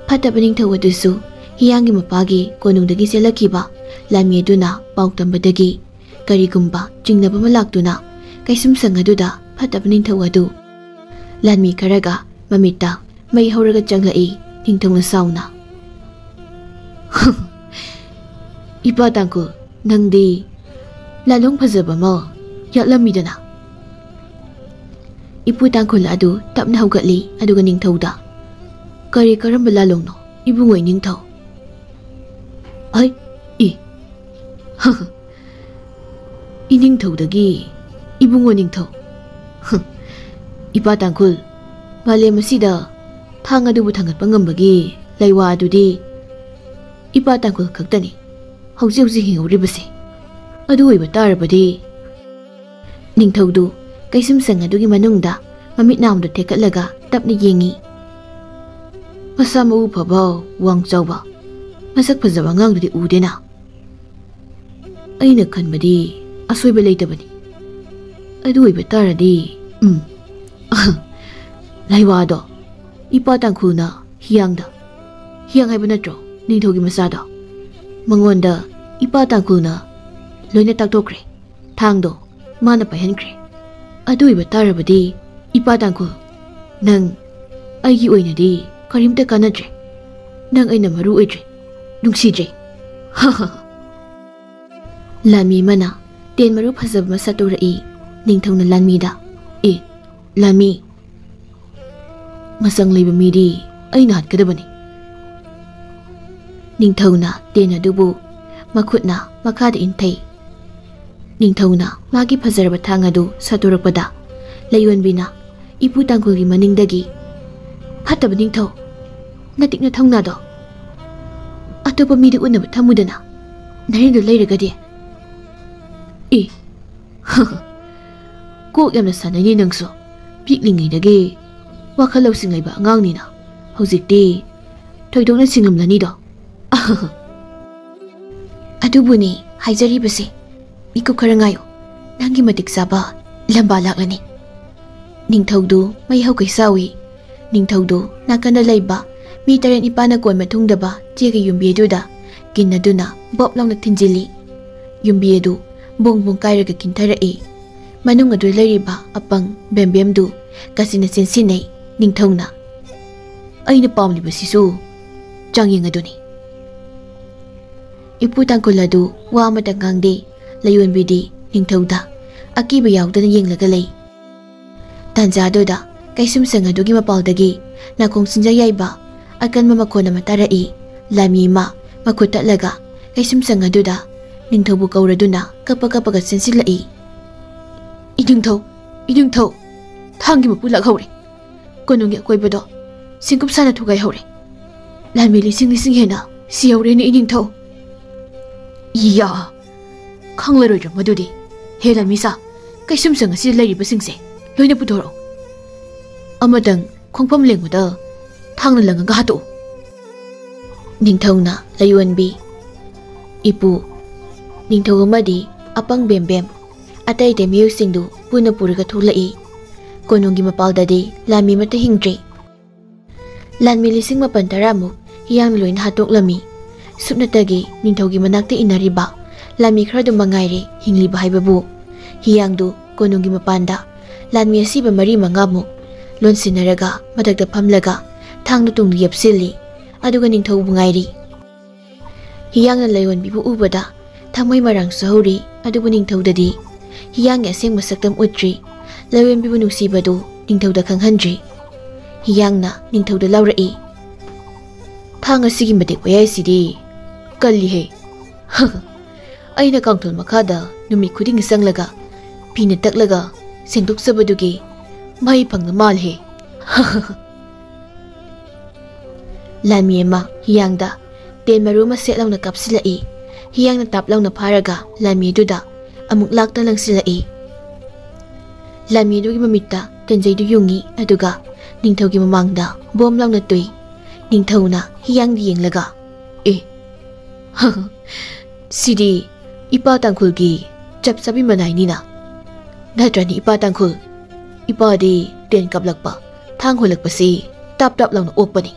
ꯐꯠꯇꯕ ꯅꯤꯡꯊꯧ ꯑꯗꯨꯁꯨ ꯍꯤꯌꯥꯡꯒꯤ ꯃꯄꯥꯒꯤ ꯀꯣꯅꯨꯡꯗꯒꯤ ꯆꯦꯜꯂꯛꯈꯤꯕ ꯂꯥꯟꯃꯤ ꯑꯗꯨꯅ ꯄꯥꯎ ꯇꯝꯕꯗꯒꯤ ꯀꯔꯤꯒꯨꯝꯕ ꯆꯤꯡꯅꯕ ꯑꯃ ꯂꯥꯛꯇꯨꯅ ꯀꯩꯁꯨꯝꯁꯪ ꯑꯗꯨꯗ ꯐꯠꯇꯕ ꯅꯤꯡꯊꯧ ꯑꯗꯨ ꯂꯥꯟꯃꯤ ꯈꯔꯒ ꯃꯃꯤꯠꯇ ꯃꯩ ꯍꯧꯔꯒ ꯆꯪꯂꯛꯏ꯫ ꯅꯤꯡꯊꯧꯅ ꯁꯥꯎꯅ, "ꯏꯄꯥ ꯇꯥꯡꯈꯨꯜ, ꯅꯪꯗꯤ ꯂꯥꯂꯣꯡ ꯐꯖꯕ ꯑꯃ ꯌꯥꯠꯂꯝꯃꯤꯗꯅ?" ꯏꯄꯨ ꯇꯥꯡꯈꯨꯜ ꯑꯗꯨ ꯇꯞꯅ ꯍꯧꯒꯠꯂꯤ꯫ ꯑꯗꯨꯒ ꯅꯤꯡꯊꯧꯗ, "ꯀꯔꯤ, ꯀꯔꯝꯕ ꯂꯥꯂꯣꯡꯅꯣ, ꯏꯕꯨꯡꯉꯣ ꯏꯅꯤꯡꯊꯧ?" "ꯑꯩ, ꯏ, ꯏꯅꯤꯡꯊꯧꯗꯒꯤ ꯏꯕꯨꯡꯉꯣ ꯅꯤꯡꯊꯧ꯫ ꯏꯄꯥ ꯇꯥꯡꯈꯨꯜ, ꯃꯥꯂꯦꯝ ꯑꯁꯤꯗ ꯊꯥꯡ ꯑꯗꯨꯕꯨ ꯊꯥꯡꯒꯠꯄ ꯉꯝꯕꯒꯤ ꯂꯩꯋꯥ ꯑꯗꯨꯗꯤ ꯏꯄꯥ ꯇꯥꯡꯈꯨꯜ ꯈꯛꯇꯅꯤ ꯍꯧꯖꯤꯛ ꯍꯧꯖꯤꯛ ꯍꯤꯡꯍꯧꯔꯤꯕꯁꯦ꯫ ꯑꯗꯨ ꯑꯣꯏꯕ ꯇꯥꯔꯕꯗꯤ," ꯅꯤꯡꯊꯧꯗꯨ ꯀꯩꯁꯨꯝꯁꯪ ꯑꯗꯨꯒꯤ ꯃꯅꯨꯡꯗ ꯃꯃꯤꯠ ꯅꯥꯝꯗ ꯊꯦꯛꯀꯠꯂꯒ ꯇꯞꯅ ꯌꯦꯡꯉꯤ꯫ "ꯃꯁꯥ ꯃꯎ ꯐꯕ, ꯋꯥꯡ ꯆꯥꯎꯕ, ꯃꯁꯛ ꯐꯖꯕ ꯑꯉꯥꯡꯗꯨꯗꯤ ꯎꯗꯦꯅ꯫ ꯑꯩꯅ ꯈꯟꯕꯗꯤ ꯑꯁꯣꯏꯕ ꯂꯩꯇꯕꯅꯤ꯫ ꯑꯗꯨ ꯑꯣꯏꯕ ꯇꯥꯔꯗꯤ, ꯎꯝ, ꯂꯩꯋꯥꯗꯣ ꯏꯄꯥ ꯇꯥꯡꯈꯨꯜꯅ ꯍꯤꯌꯥꯡꯗ, ꯍꯤꯌꯥꯡ ꯍꯥꯏꯕ ꯅꯠꯇ꯭ꯔꯣ ꯅꯤꯡꯊꯧꯒꯤ ꯃꯆꯥꯗꯣ? ꯃꯉꯣꯟꯗ ꯏꯄꯥ ꯇꯥꯡꯈꯨꯜꯅ ꯂꯣꯏꯅ ꯇꯥꯛꯊꯣꯛꯈ꯭ꯔꯦ꯫ ꯊꯥꯡꯗꯣ ꯃꯥꯅ ꯄꯥꯏꯍꯟꯈ꯭ꯔꯦ꯫ ꯑꯗꯨ ꯑꯣꯏꯕ ꯇꯥꯔꯕꯗꯤ, ꯏꯄꯥ ꯇꯥꯡꯈꯨꯜ, ꯅꯪ ꯑꯩꯒꯤ ꯑꯣꯏꯅꯗꯤ ꯀꯔꯤꯝꯇ ꯀꯥꯟꯅꯗ꯭ꯔꯦ꯫ ꯅꯪ ꯑꯩꯅ ꯃꯔꯨ ꯑꯣꯏꯗ꯭ꯔꯦ, ꯅꯨꯡꯁꯤꯗ꯭ꯔꯦ꯫ ꯂꯥꯟꯃꯤ ꯑꯃꯅ ꯇꯦꯟ ꯃꯔꯨ ꯐꯖꯕ ꯑꯃ ꯁꯠꯇꯣꯔꯛꯏ꯫ ꯅꯤꯡꯊꯧꯅ ꯂꯥꯟꯃꯤꯗ, "ꯑꯦ, ꯂꯥꯟꯃꯤ, ꯃꯆꯪ ꯂꯩꯕ ꯃꯤꯗꯤ ꯑꯩꯅ ꯍꯥꯠꯀꯗꯕꯅꯤ꯫" ꯅꯤꯡꯊꯧꯅ ꯇꯦꯟ ꯑꯗꯨꯕꯨ ꯃꯈꯨꯠꯅ ꯃꯈꯥꯗ ꯏꯟꯊꯩ꯫ ꯅꯤꯡꯊꯧꯅ ꯃꯥꯒꯤ ꯐꯖꯔꯕ ꯊꯥꯡ ꯑꯗꯨ ꯁꯠꯇꯣꯔꯛꯄꯗ, ꯂꯩꯌꯣꯟꯕꯤꯅ, "ꯏꯄꯨ ꯇꯥꯡꯈꯨꯜꯒꯤ ꯃꯅꯤꯡꯗꯒꯤ, ꯐꯠꯇꯕ ꯅꯤꯡꯊꯧ, ꯅꯇꯤꯛ ꯅꯊꯧꯅꯥꯗꯣ ꯑꯇꯣꯞꯄ ꯃꯤꯗ ꯎꯠꯅꯕ ꯊꯝꯃꯨꯗꯅ, ꯅꯔꯦꯟꯗꯨ ꯂꯩꯔꯒꯗꯤ꯫" "ꯑꯦ, ꯀꯣꯛ ꯌꯥꯝꯅ ꯁꯥꯟꯅꯩꯅꯦ ꯅꯪꯁꯨ꯫ ꯄꯤꯛꯂꯤꯉꯩꯗꯒꯤ ꯋꯥꯈꯜ ꯂꯧꯁꯤꯡ ꯂꯩꯕ ꯑꯉꯥꯡꯅꯤꯅ ꯍꯧꯖꯤꯛꯇꯤ ꯊꯣꯏꯗꯣꯛꯅ ꯁꯤꯡꯂꯝꯂꯅꯤꯗꯣ꯫" "ꯑꯗꯨꯕꯨꯅꯤ ꯍꯥꯏꯖꯔꯤꯕꯁꯦ꯫ ꯃꯤꯀꯨꯞ ꯈꯔ ꯉꯥꯏꯌꯨ, ꯅꯪꯒꯤ ꯃꯇꯤꯛ ꯆꯥꯕ ꯂꯝꯕꯥ ꯂꯥꯛꯂꯅꯤ꯫" ꯅꯤꯡꯊꯧꯗꯨ ꯃꯩ ꯍꯧꯒꯩ ꯁꯥꯎꯏ꯫ ꯅꯤꯡꯊꯧꯗꯨ ꯅꯥꯀꯟꯗ ꯂꯩꯕ ꯃꯤ ꯇꯔꯦꯠ ꯅꯤꯄꯥꯜꯅ ꯀꯣꯟꯕ ꯊꯨꯡꯗꯕ ꯆꯦꯒꯤ ꯌꯨꯝꯕꯤ ꯑꯗꯨꯗ ꯀꯤꯟ ꯑꯗꯨꯅ ꯕꯣꯞ ꯂꯥꯎꯅ ꯊꯤꯟꯖꯤꯜꯂꯤ꯫ ꯌꯨꯝꯕꯤ ꯑꯗꯨ ꯕꯣꯡ ꯕꯣꯡ ꯀꯥꯏꯔꯒ ꯀꯤꯟꯊꯔꯛꯏ꯫ ꯃꯅꯨꯡ ꯑꯗꯨ ꯂꯩꯔꯤꯕ ꯑꯄꯪ ꯕꯦꯝꯕꯦꯝꯗꯨ ꯀꯥꯆꯤꯟꯅ ꯆꯦꯟꯁꯤꯟꯅꯩ꯫ ꯅꯤꯡꯊꯧꯅ, "ꯑꯩꯅ ꯄꯥꯝꯂꯤꯕꯁꯤꯁꯨ ꯆꯥꯡꯌꯦꯡ ꯑꯗꯨꯅꯤ꯫" ꯏꯄꯨ ꯇꯥꯡꯈꯨꯜ ꯑꯗꯨ ꯋꯥ ꯑꯃꯇ ꯉꯥꯡꯗꯦ꯫ ꯂꯩꯌꯣꯟꯕꯤꯗꯤ ꯅꯤꯡꯊꯧꯗ ꯑꯀꯤꯕ ꯌꯥꯎꯗꯅ ꯌꯦꯡꯂꯒ ꯂꯩ꯫ ꯇꯥꯟꯖꯥꯗꯨꯗ ꯀꯩꯁꯨꯝꯁꯪ ꯑꯗꯨꯒꯤ ꯃꯄꯥꯜꯗꯒꯤ ꯅꯥꯀꯣꯡ ꯁꯤꯟꯖ ꯌꯥꯏꯕ ꯑꯀꯟꯕ ꯃꯈꯣꯟ ꯑꯃ ꯇꯥꯔꯛꯏ꯫ ꯂꯥꯟꯃꯤ ꯑꯃ ꯃꯈꯨꯠ ꯇꯠꯂꯒ ꯀꯩꯁꯨꯝꯁꯪ ꯑꯗꯨꯗ ꯅꯤꯡꯊꯧꯕꯨ ꯀꯧꯔꯗꯨꯅ ꯀꯞꯄ ꯀꯞꯄꯒ ꯆꯦꯟꯁꯤꯜꯂꯛꯏ꯫ "ꯏꯅꯤꯡꯊꯧ, ꯏꯅꯤꯡꯊꯧ, ꯊꯥꯡꯒꯤ ꯃꯄꯨ ꯂꯥꯛꯍꯧꯔꯦ꯫ ꯀꯣꯅꯨꯡꯒꯤ ꯑꯀꯣꯏꯕꯗꯣ ꯁꯤꯡꯀꯨꯞ ꯁꯥꯅ ꯊꯨꯒꯥꯏꯍꯧꯔꯦ꯫ ꯂꯥꯟꯃꯤ ꯂꯤꯁꯤꯡ ꯂꯤꯁꯤꯡ ꯍꯦꯟꯅ ꯁꯤꯍꯧꯔꯦꯅꯦ ꯏꯅꯤꯡꯊꯧ꯫" "ꯏꯌꯥ, ꯈꯪꯂꯔꯣꯏꯗ꯭ꯔꯣ ꯃꯗꯨꯗꯤ? ꯍꯦ ꯂꯥꯟꯃꯤꯁꯥ, ꯀꯩꯁꯨꯝꯁꯪ ꯑꯁꯤꯗ ꯂꯩꯔꯤꯕꯁꯤꯡꯁꯦ ꯂꯣꯏꯅ ꯄꯨꯊꯣꯔꯛꯎ꯫ ꯑꯃꯇꯪ ꯈꯣꯡꯐꯝ ꯂꯦꯡꯕꯗ ꯊꯥꯡꯅ ꯂꯪꯉꯒ ꯍꯥꯠꯇꯣꯛꯎ꯫" ꯅꯤꯡꯊꯧꯅ ꯂꯩꯌꯣꯟꯕꯤ, ꯏꯄꯨ, ꯅꯤꯡꯊꯧ ꯑꯃꯗꯤ ꯑꯄꯪ ꯕꯦꯝꯕꯦꯝ, ꯑꯇꯩ ꯑꯇꯩ ꯃꯤꯑꯣꯏꯁꯤꯡꯗꯨ ꯄꯨꯟꯅ ꯄꯨꯔꯒ ꯊꯣꯛꯂꯛꯏ꯫ ꯀꯣꯅꯨꯡꯒꯤ ꯃꯄꯥꯜꯗꯗꯤ ꯂꯥꯟꯃꯤ ꯑꯃꯠꯇ ꯍꯤꯡꯗ꯭ꯔꯤ꯫ ꯂꯥꯟꯃꯤ ꯂꯤꯁꯤꯡ ꯃꯥꯄꯟ ꯇꯔꯥꯃꯨꯛ ꯍꯤꯌꯥꯡꯅ ꯂꯣꯏꯅ ꯍꯥꯠꯇꯣꯛꯂꯝꯃꯤ꯫ ꯁꯨꯞꯅꯇꯒꯤ ꯅꯤꯡꯊꯧꯒꯤ ꯃꯅꯥꯛꯇ ꯏꯟꯅꯔꯤꯕ ꯂꯥꯟꯃꯤ ꯈꯔꯗꯨ ꯃꯉꯥꯏꯔꯦ ꯍꯤꯡꯂꯤꯕ ꯍꯥꯏꯕꯕꯨ꯫ ꯍꯤꯌꯥꯡꯗꯨ ꯀꯣꯅꯨꯡꯒꯤ ꯃꯄꯥꯟꯗ ꯂꯥꯟꯃꯤ ꯑꯁꯤꯕ ꯃꯔꯤ ꯃꯉꯥꯃꯨꯛ ꯂꯣꯟꯁꯤꯟꯅꯔꯒ ꯃꯊꯛꯇ ꯐꯝꯂꯒ ꯊꯥꯡꯅ ꯇꯨꯡꯗ ꯌꯦꯞꯁꯤꯜꯂꯤ꯫ ꯑꯗꯨꯒ ꯅꯤꯡꯊꯧꯕꯨ ꯉꯥꯏꯔꯤ꯫ ꯍꯤꯌꯥꯡꯅ ꯂꯥꯏꯑꯣꯟꯕꯤꯕꯨ ꯎꯕꯗ ꯊꯃꯣꯏ ꯃꯔꯥꯡꯁꯨ ꯍꯧꯔꯤ, ꯑꯗꯨꯕꯨ ꯅꯤꯡꯊꯧꯗꯗꯤ ꯍꯤꯌꯥꯡꯒꯤ ꯑꯁꯦꯡꯕ ꯁꯛꯇꯝ ꯎꯠꯇ꯭ꯔꯤ꯫ ꯂꯥꯏꯑꯣꯟꯕꯤꯕꯨ ꯅꯨꯡꯁꯤꯕꯗꯨ ꯅꯤꯡꯊꯧꯗ ꯈꯪꯍꯟꯗ꯭ꯔꯤ꯫ ꯍꯤꯌꯥꯡꯅ ꯅꯤꯡꯊꯧꯗ ꯂꯥꯎꯔꯛꯏ, "ꯊꯥꯡ ꯑꯁꯤꯒꯤ ꯃꯇꯦꯛ ꯃꯌꯥꯏꯁꯤꯗꯤ ꯀꯜꯂꯤꯍꯦ꯫ ꯑꯩꯅ ꯀꯥꯡꯊꯣꯜ ꯃꯈꯥꯗ ꯅꯨꯃꯤꯠ ꯈꯨꯗꯤꯡꯒꯤ ꯆꯪꯂꯒ ꯐꯤꯅ ꯇꯛꯂꯒ ꯁꯦꯡꯗꯣꯛꯆꯕꯗꯨꯒꯤ ꯃꯍꯩ ꯐꯪꯅ ꯃꯥꯜꯂꯦ꯫" ꯂꯥꯟꯃꯤ ꯑꯃ ꯍꯤꯌꯥꯡꯗ ꯇꯦꯟ ꯃꯔꯨ ꯑꯃ ꯁꯦꯠ ꯂꯥꯎꯅ ꯀꯥꯞꯁꯤꯜꯂꯛꯏ꯫ ꯍꯤꯌꯥꯡꯅ ꯇꯥꯞ ꯂꯥꯎꯅ ꯐꯥꯔꯒ ꯂꯥꯟꯃꯤꯗꯨꯗ ꯑꯃꯨꯛ ꯂꯥꯛꯇ ꯂꯪꯁꯤꯜꯂꯛꯏ꯫ ꯂꯥꯟꯃꯤꯗꯨꯒꯤ ꯃꯃꯤꯠꯇ ꯀꯦꯟꯖꯩꯗꯨ ꯌꯨꯡꯉꯤ, ꯑꯗꯨꯒ ꯅꯤꯡꯊꯧꯒꯤ ꯃꯃꯥꯡꯗ ꯕꯣꯝ ꯂꯥꯎꯅ ꯇꯨꯏ꯫ ꯅꯤꯡꯊꯧꯅ ꯍꯤꯌꯥꯡꯗ ꯌꯦꯡꯂꯒ, "ꯑꯦ, ꯁꯤꯗꯤ ꯏꯄꯥ ꯇꯥꯡꯈꯨꯜꯒꯤ ꯆꯞ ꯆꯥꯕꯤ ꯃꯅꯥꯏꯅꯤꯅ꯫ ꯅꯠꯇ꯭ꯔꯅꯤ ꯏꯄꯥ ꯇꯥꯡꯈꯨꯜ? ꯏꯄꯥꯗꯤ ꯇꯦꯟ ꯀꯥꯞꯂꯛꯄ, ꯊꯥꯡ ꯍꯨꯜꯂꯛꯄꯁꯤ ꯇꯥꯞ ꯇꯥꯞ ꯂꯥꯎꯅ ꯑꯣꯛꯄꯅꯤ꯫"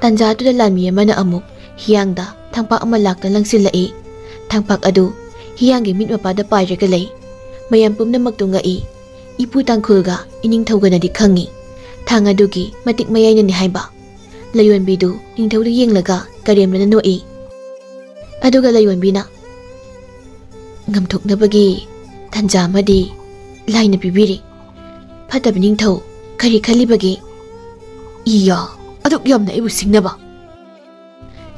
ꯇꯥꯟꯖꯥꯗꯨꯗ ꯂꯥꯟꯃꯤ ꯑꯃꯅ ꯑꯃꯨꯛ ꯍꯤꯌꯥꯡꯗ ꯊꯥꯡꯄꯥꯛ ꯑꯃ ꯂꯥꯛꯇ ꯂꯪꯁꯤꯜꯂꯛꯏ꯫ ꯊꯥꯡꯄꯥꯛ ꯑꯗꯨ ꯍꯤꯌꯥꯡꯒꯤ ꯃꯤꯠ ꯃꯄꯥꯗ ꯄꯥꯏꯔꯒ ꯂꯩ꯫ ꯃꯌꯥꯝ ꯄꯨꯝꯅꯃꯛꯇꯨ ꯉꯛꯏ꯫ ꯏꯄꯨ ꯇꯥꯡꯈꯨꯜꯒ ꯏꯅꯤꯡꯊꯧꯒꯅꯗꯤ ꯈꯪꯉꯤ ꯊꯥꯡ ꯑꯗꯨꯒꯤ ꯃꯇꯤꯛ ꯃꯌꯥꯏꯅꯅꯤ ꯍꯥꯏꯕ꯫ ꯂꯥꯏꯑꯣꯟꯕꯤꯗꯨ ꯅꯤꯡꯊꯧꯗ ꯌꯦꯡꯂꯒ ꯀꯔꯦꯝꯅꯅ ꯅꯣꯛꯏ꯫ ꯑꯗꯨꯒ ꯂꯥꯏꯑꯣꯟꯕꯤꯅ, "ꯉꯝꯊꯣꯛꯅꯕꯒꯤ ꯇꯥꯟꯖꯥ ꯑꯃꯗꯤ ꯂꯥꯏꯅ ꯄꯤꯕꯤꯔꯤ꯫ ꯐꯠꯇꯕ ꯅꯤꯡꯊꯧ, ꯀꯔꯤ ꯈꯜꯂꯤꯕꯒꯦ? ꯏꯌꯥ, ꯑꯗꯨꯛ ꯌꯥꯝꯅ ꯑꯩꯕꯨ ꯁꯤꯡꯅꯕ!"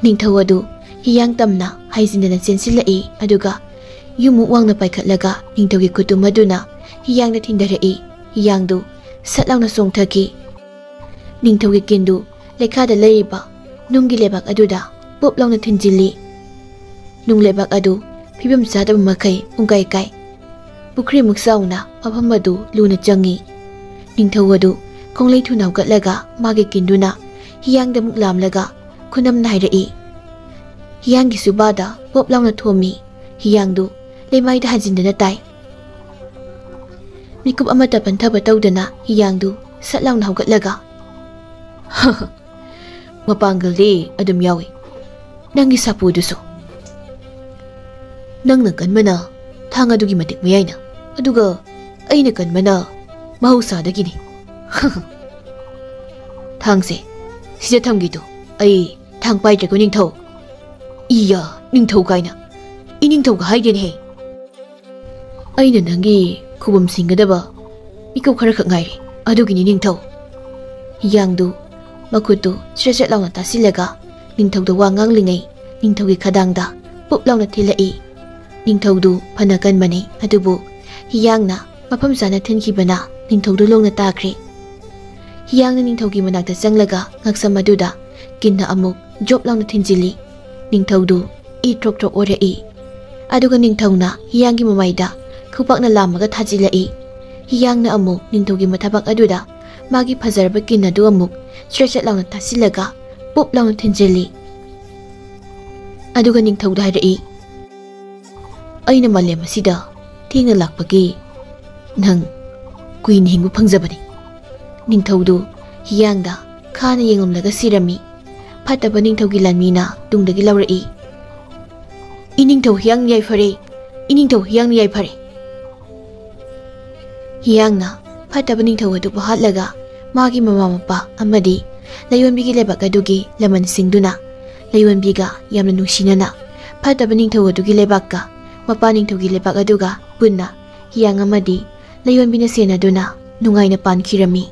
ꯅꯤꯡꯊꯧ ꯑꯗꯨ ꯍꯤꯌꯥꯡ ꯇꯝꯅ ꯍꯥꯏꯖꯤꯟꯗꯅ ꯆꯦꯟꯁꯤꯜꯂꯛꯏ, ꯑꯗꯨꯒ ꯌꯨꯝꯃꯨꯛ ꯋꯥꯡꯅ ꯄꯥꯏꯈꯠꯂꯒ ꯅꯤꯡꯊꯧꯒꯤ ꯈꯨꯠꯇꯨꯝ ꯑꯗꯨꯅ ꯍꯤꯌꯥꯡꯗ ꯊꯤꯟꯊꯔꯛꯏ꯫ ꯍꯤꯌꯥꯡꯗꯨ ꯁꯠ ꯂꯥꯎꯅ ꯆꯣꯡꯊꯈꯤ꯫ ꯅꯤꯡꯊꯧꯒꯤ ꯀꯤꯟꯗꯨ ꯂꯩꯈꯥꯗ ꯂꯩꯔꯤꯕ ꯅꯨꯡꯒꯤ ꯂꯩꯕꯥꯛ ꯑꯗꯨꯗ ꯄꯨꯞ ꯂꯥꯎꯅ ꯊꯤꯟꯖꯤꯜꯂꯤ꯫ ꯅꯨꯡ ꯂꯩꯕꯥꯛ ꯑꯗꯨ ꯐꯤꯕꯝ ꯆꯥꯗꯕ ꯃꯈꯩ ꯄꯨꯡꯀꯥꯏ ꯀꯥꯏ꯫ ꯄꯨꯈ꯭ꯔꯤꯃꯨꯛ ꯆꯥꯎꯅ ꯃꯐꯝ ꯑꯗꯨ ꯂꯨꯅ ꯆꯪꯉꯤ꯫ ꯅꯤꯡꯊꯧ ꯑꯗꯨ ꯈꯣꯡꯂꯩ ꯊꯨꯅ ꯍꯧꯒꯠꯂꯒ ꯃꯥꯒꯤ ꯀꯤꯟꯗꯨꯅ ꯍꯤꯌꯥꯡꯗ ꯑꯃꯨꯛ ꯂꯥꯝꯂꯒ ꯈꯨꯅꯝꯅ ꯍꯥꯏꯔꯛꯏ, ꯍꯤꯌꯥꯡꯒꯤ ꯁꯨꯕꯥꯗ ꯄꯣꯞ ꯂꯥꯎꯅ ꯊꯣꯝꯃꯤ꯫ ꯍꯤꯌꯥꯡꯗꯨ ꯂꯩꯃꯥꯏꯗ ꯍꯟꯖꯤꯟꯗꯅ ꯇꯥꯏ꯫ ꯃꯤꯀꯨꯞ ꯑꯃꯠꯇ ꯄꯟꯊꯕ ꯇꯧꯗꯅ ꯍꯤꯌꯥꯡꯗꯨ ꯁꯠ ꯂꯥꯎꯅ ꯍꯧꯒꯠꯂꯒ, "ꯃꯄꯥꯡꯒꯜꯗꯤ ꯑꯗꯨꯝ ꯌꯥꯎꯏ, ꯅꯪꯒꯤ ꯁꯥꯄꯨꯗꯨꯁꯨ꯫ ꯅꯪꯅ ꯀꯟꯕꯅ ꯊꯥꯡ ꯑꯗꯨꯒꯤ ꯃꯇꯤꯛ ꯃꯌꯥꯏꯅ, ꯑꯗꯨꯒ ꯑꯩꯅ ꯀꯟꯕꯅ ꯃꯍꯧꯁꯥꯗꯒꯤꯅꯤ꯫ ꯊꯥꯡꯁꯦ ꯁꯤꯗ ꯊꯝꯒꯦꯗꯣ, ꯑꯩ ꯊꯥꯡ ꯄꯥꯏꯗ꯭ꯔꯦꯀꯣ, ꯅꯤꯡꯊꯧ꯫" "ꯏꯌꯥ, ꯅꯤꯡꯊꯧ ꯀꯥꯏꯅ! ꯏꯅꯤꯡꯊꯧꯒ ꯍꯥꯏꯗꯦꯅꯦꯍꯦ꯫ ꯑꯩꯅ ꯅꯪꯒꯤ ꯈꯨꯕꯝ ꯁꯤꯡꯒꯗꯕ ꯃꯤꯀꯨꯞ ꯈꯔꯈꯛ ꯉꯥꯏꯔꯦ, ꯑꯗꯨꯒꯤꯅꯤ, ꯅꯤꯡꯊꯧ꯫" ꯍꯤꯌꯥꯡꯗꯨ ꯃꯈꯨꯠꯇꯨ ꯆ꯭ꯔꯦꯠ ꯆ꯭ꯔꯦꯠ ꯂꯥꯎꯅ ꯇꯥꯁꯤꯜꯂꯒ ꯅꯤꯡꯊꯧꯗ ꯋꯥ ꯉꯥꯡꯂꯤꯉꯩ ꯅꯤꯡꯊꯧꯒꯤ ꯈꯗꯥꯡꯗ ꯄꯨꯞ ꯂꯥꯎꯅ ꯊꯤꯜꯂꯛꯏ꯫ ꯅꯤꯡꯊꯧꯗꯨ ꯐꯅ ꯀꯟꯕꯅꯤ, ꯑꯗꯨꯕꯨ ꯍꯤꯌꯥꯡꯅ ꯃꯐꯝ ꯆꯥꯅ ꯊꯤꯟꯈꯤꯕꯅ ꯅꯤꯡꯊꯧꯗꯨ ꯂꯣꯡꯅ ꯇꯥꯈ꯭ꯔꯦ꯫ ꯍꯤꯌꯥꯡꯅ ꯅꯤꯡꯊꯧꯒꯤ ꯃꯅꯥꯛꯇ ꯆꯪꯂꯒ ꯉꯛꯁꯝ ꯑꯗꯨꯗ ꯀꯤꯟꯅ ꯑꯃꯨꯛ ꯖꯣꯞ ꯂꯥꯎꯅ ꯊꯤꯟꯖꯤꯜꯂꯤ꯫ ꯅꯤꯡꯊꯧꯗꯨ ꯏ ꯊ꯭ꯔꯣꯛ ꯊ꯭ꯔꯣꯛ ꯑꯣꯔꯛꯏ꯫ ꯑꯗꯨꯒ ꯅꯤꯡꯊꯧꯅ ꯍꯤꯌꯥꯡꯒꯤ ꯃꯃꯥꯏꯗ ꯈꯨꯄꯥꯛꯅ ꯂꯥꯝꯃꯒ ꯊꯥꯖꯤꯜꯂꯛꯏ꯫ ꯍꯤꯌꯥꯡꯅ ꯑꯃꯨꯛ ꯅꯤꯡꯊꯧꯒꯤ ꯃꯊꯕꯥꯛ ꯑꯗꯨꯗ ꯃꯥꯒꯤ ꯐꯖꯔꯕ ꯀꯤꯟ ꯑꯗꯨ ꯑꯃꯨꯛ ꯆ꯭ꯔꯦꯠ ꯆ꯭ꯔꯦꯠ ꯂꯥꯎꯅ ꯇꯥꯁꯤꯜꯂꯒ ꯄꯨꯞ ꯂꯥꯎꯅ ꯊꯤꯟꯖꯤꯜꯂꯤ꯫ ꯑꯗꯨꯒ ꯅꯤꯡꯊꯧꯗ ꯍꯥꯏꯔꯛꯏ, "ꯑꯩꯅ ꯃꯥꯂꯦꯝ ꯑꯁꯤꯗ ꯊꯦꯡꯅ ꯂꯥꯛꯄꯒꯤ ꯅꯪ ꯀꯨꯏꯅ ꯍꯤꯡꯕ ꯐꯪꯖꯕꯅꯤ꯫" ꯅꯤꯡꯊꯧꯗꯨ ꯍꯤꯌꯥꯡꯗ ꯈꯥꯅ ꯌꯦꯡꯂꯝꯂꯒ ꯁꯤꯔꯝꯃꯤ꯫ ꯐꯠꯇꯕ ꯅꯤꯡꯊꯧꯒꯤ ꯂꯥꯟꯃꯤꯅ ꯇꯨꯡꯗꯒꯤ ꯂꯧꯔꯛꯏ, "ꯏꯅꯤꯡꯊꯧ ꯍꯤꯌꯥꯡ ꯌꯥꯏꯐꯔꯦ, ꯏꯅꯤꯡꯊꯧ ꯍꯤꯌꯥꯡ ꯌꯥꯏꯐꯔꯦ꯫" ꯍꯤꯌꯥꯡꯅ ꯐꯠꯇꯕ ꯅꯤꯡꯊꯧ ꯑꯗꯨꯕꯨ ꯍꯥꯠꯂꯒ ꯃꯥꯒꯤ ꯃꯃꯥ ꯃꯄꯥ ꯑꯃꯗꯤ ꯂꯥꯏꯌꯣꯟꯕꯤꯒꯤ ꯂꯩꯕꯥꯛ ꯑꯗꯨꯒꯤ ꯂꯃꯟ ꯁꯤꯡꯗꯨꯅ ꯂꯥꯏꯌꯣꯟꯕꯤꯒ ꯌꯥꯝꯅ ꯅꯨꯡꯁꯤꯅꯅ ꯐꯠꯇꯕ ꯅꯤꯡꯊꯧ ꯑꯗꯨꯒꯤ ꯂꯩꯕꯥꯛꯀ ꯃꯄꯥ ꯅꯤꯡꯊꯧꯒꯤ ꯂꯩꯕꯥꯛ ꯑꯗꯨꯒ ꯄꯨꯟꯅ ꯍꯤꯌꯥꯡ ꯑꯃꯗꯤ ꯂꯥꯏꯌꯣꯟꯕꯤꯅ ꯁꯦꯟꯅꯗꯨꯅ ꯅꯨꯡꯉꯥꯏꯅ ꯄꯥꯟꯈꯤꯔꯝꯃꯤ꯫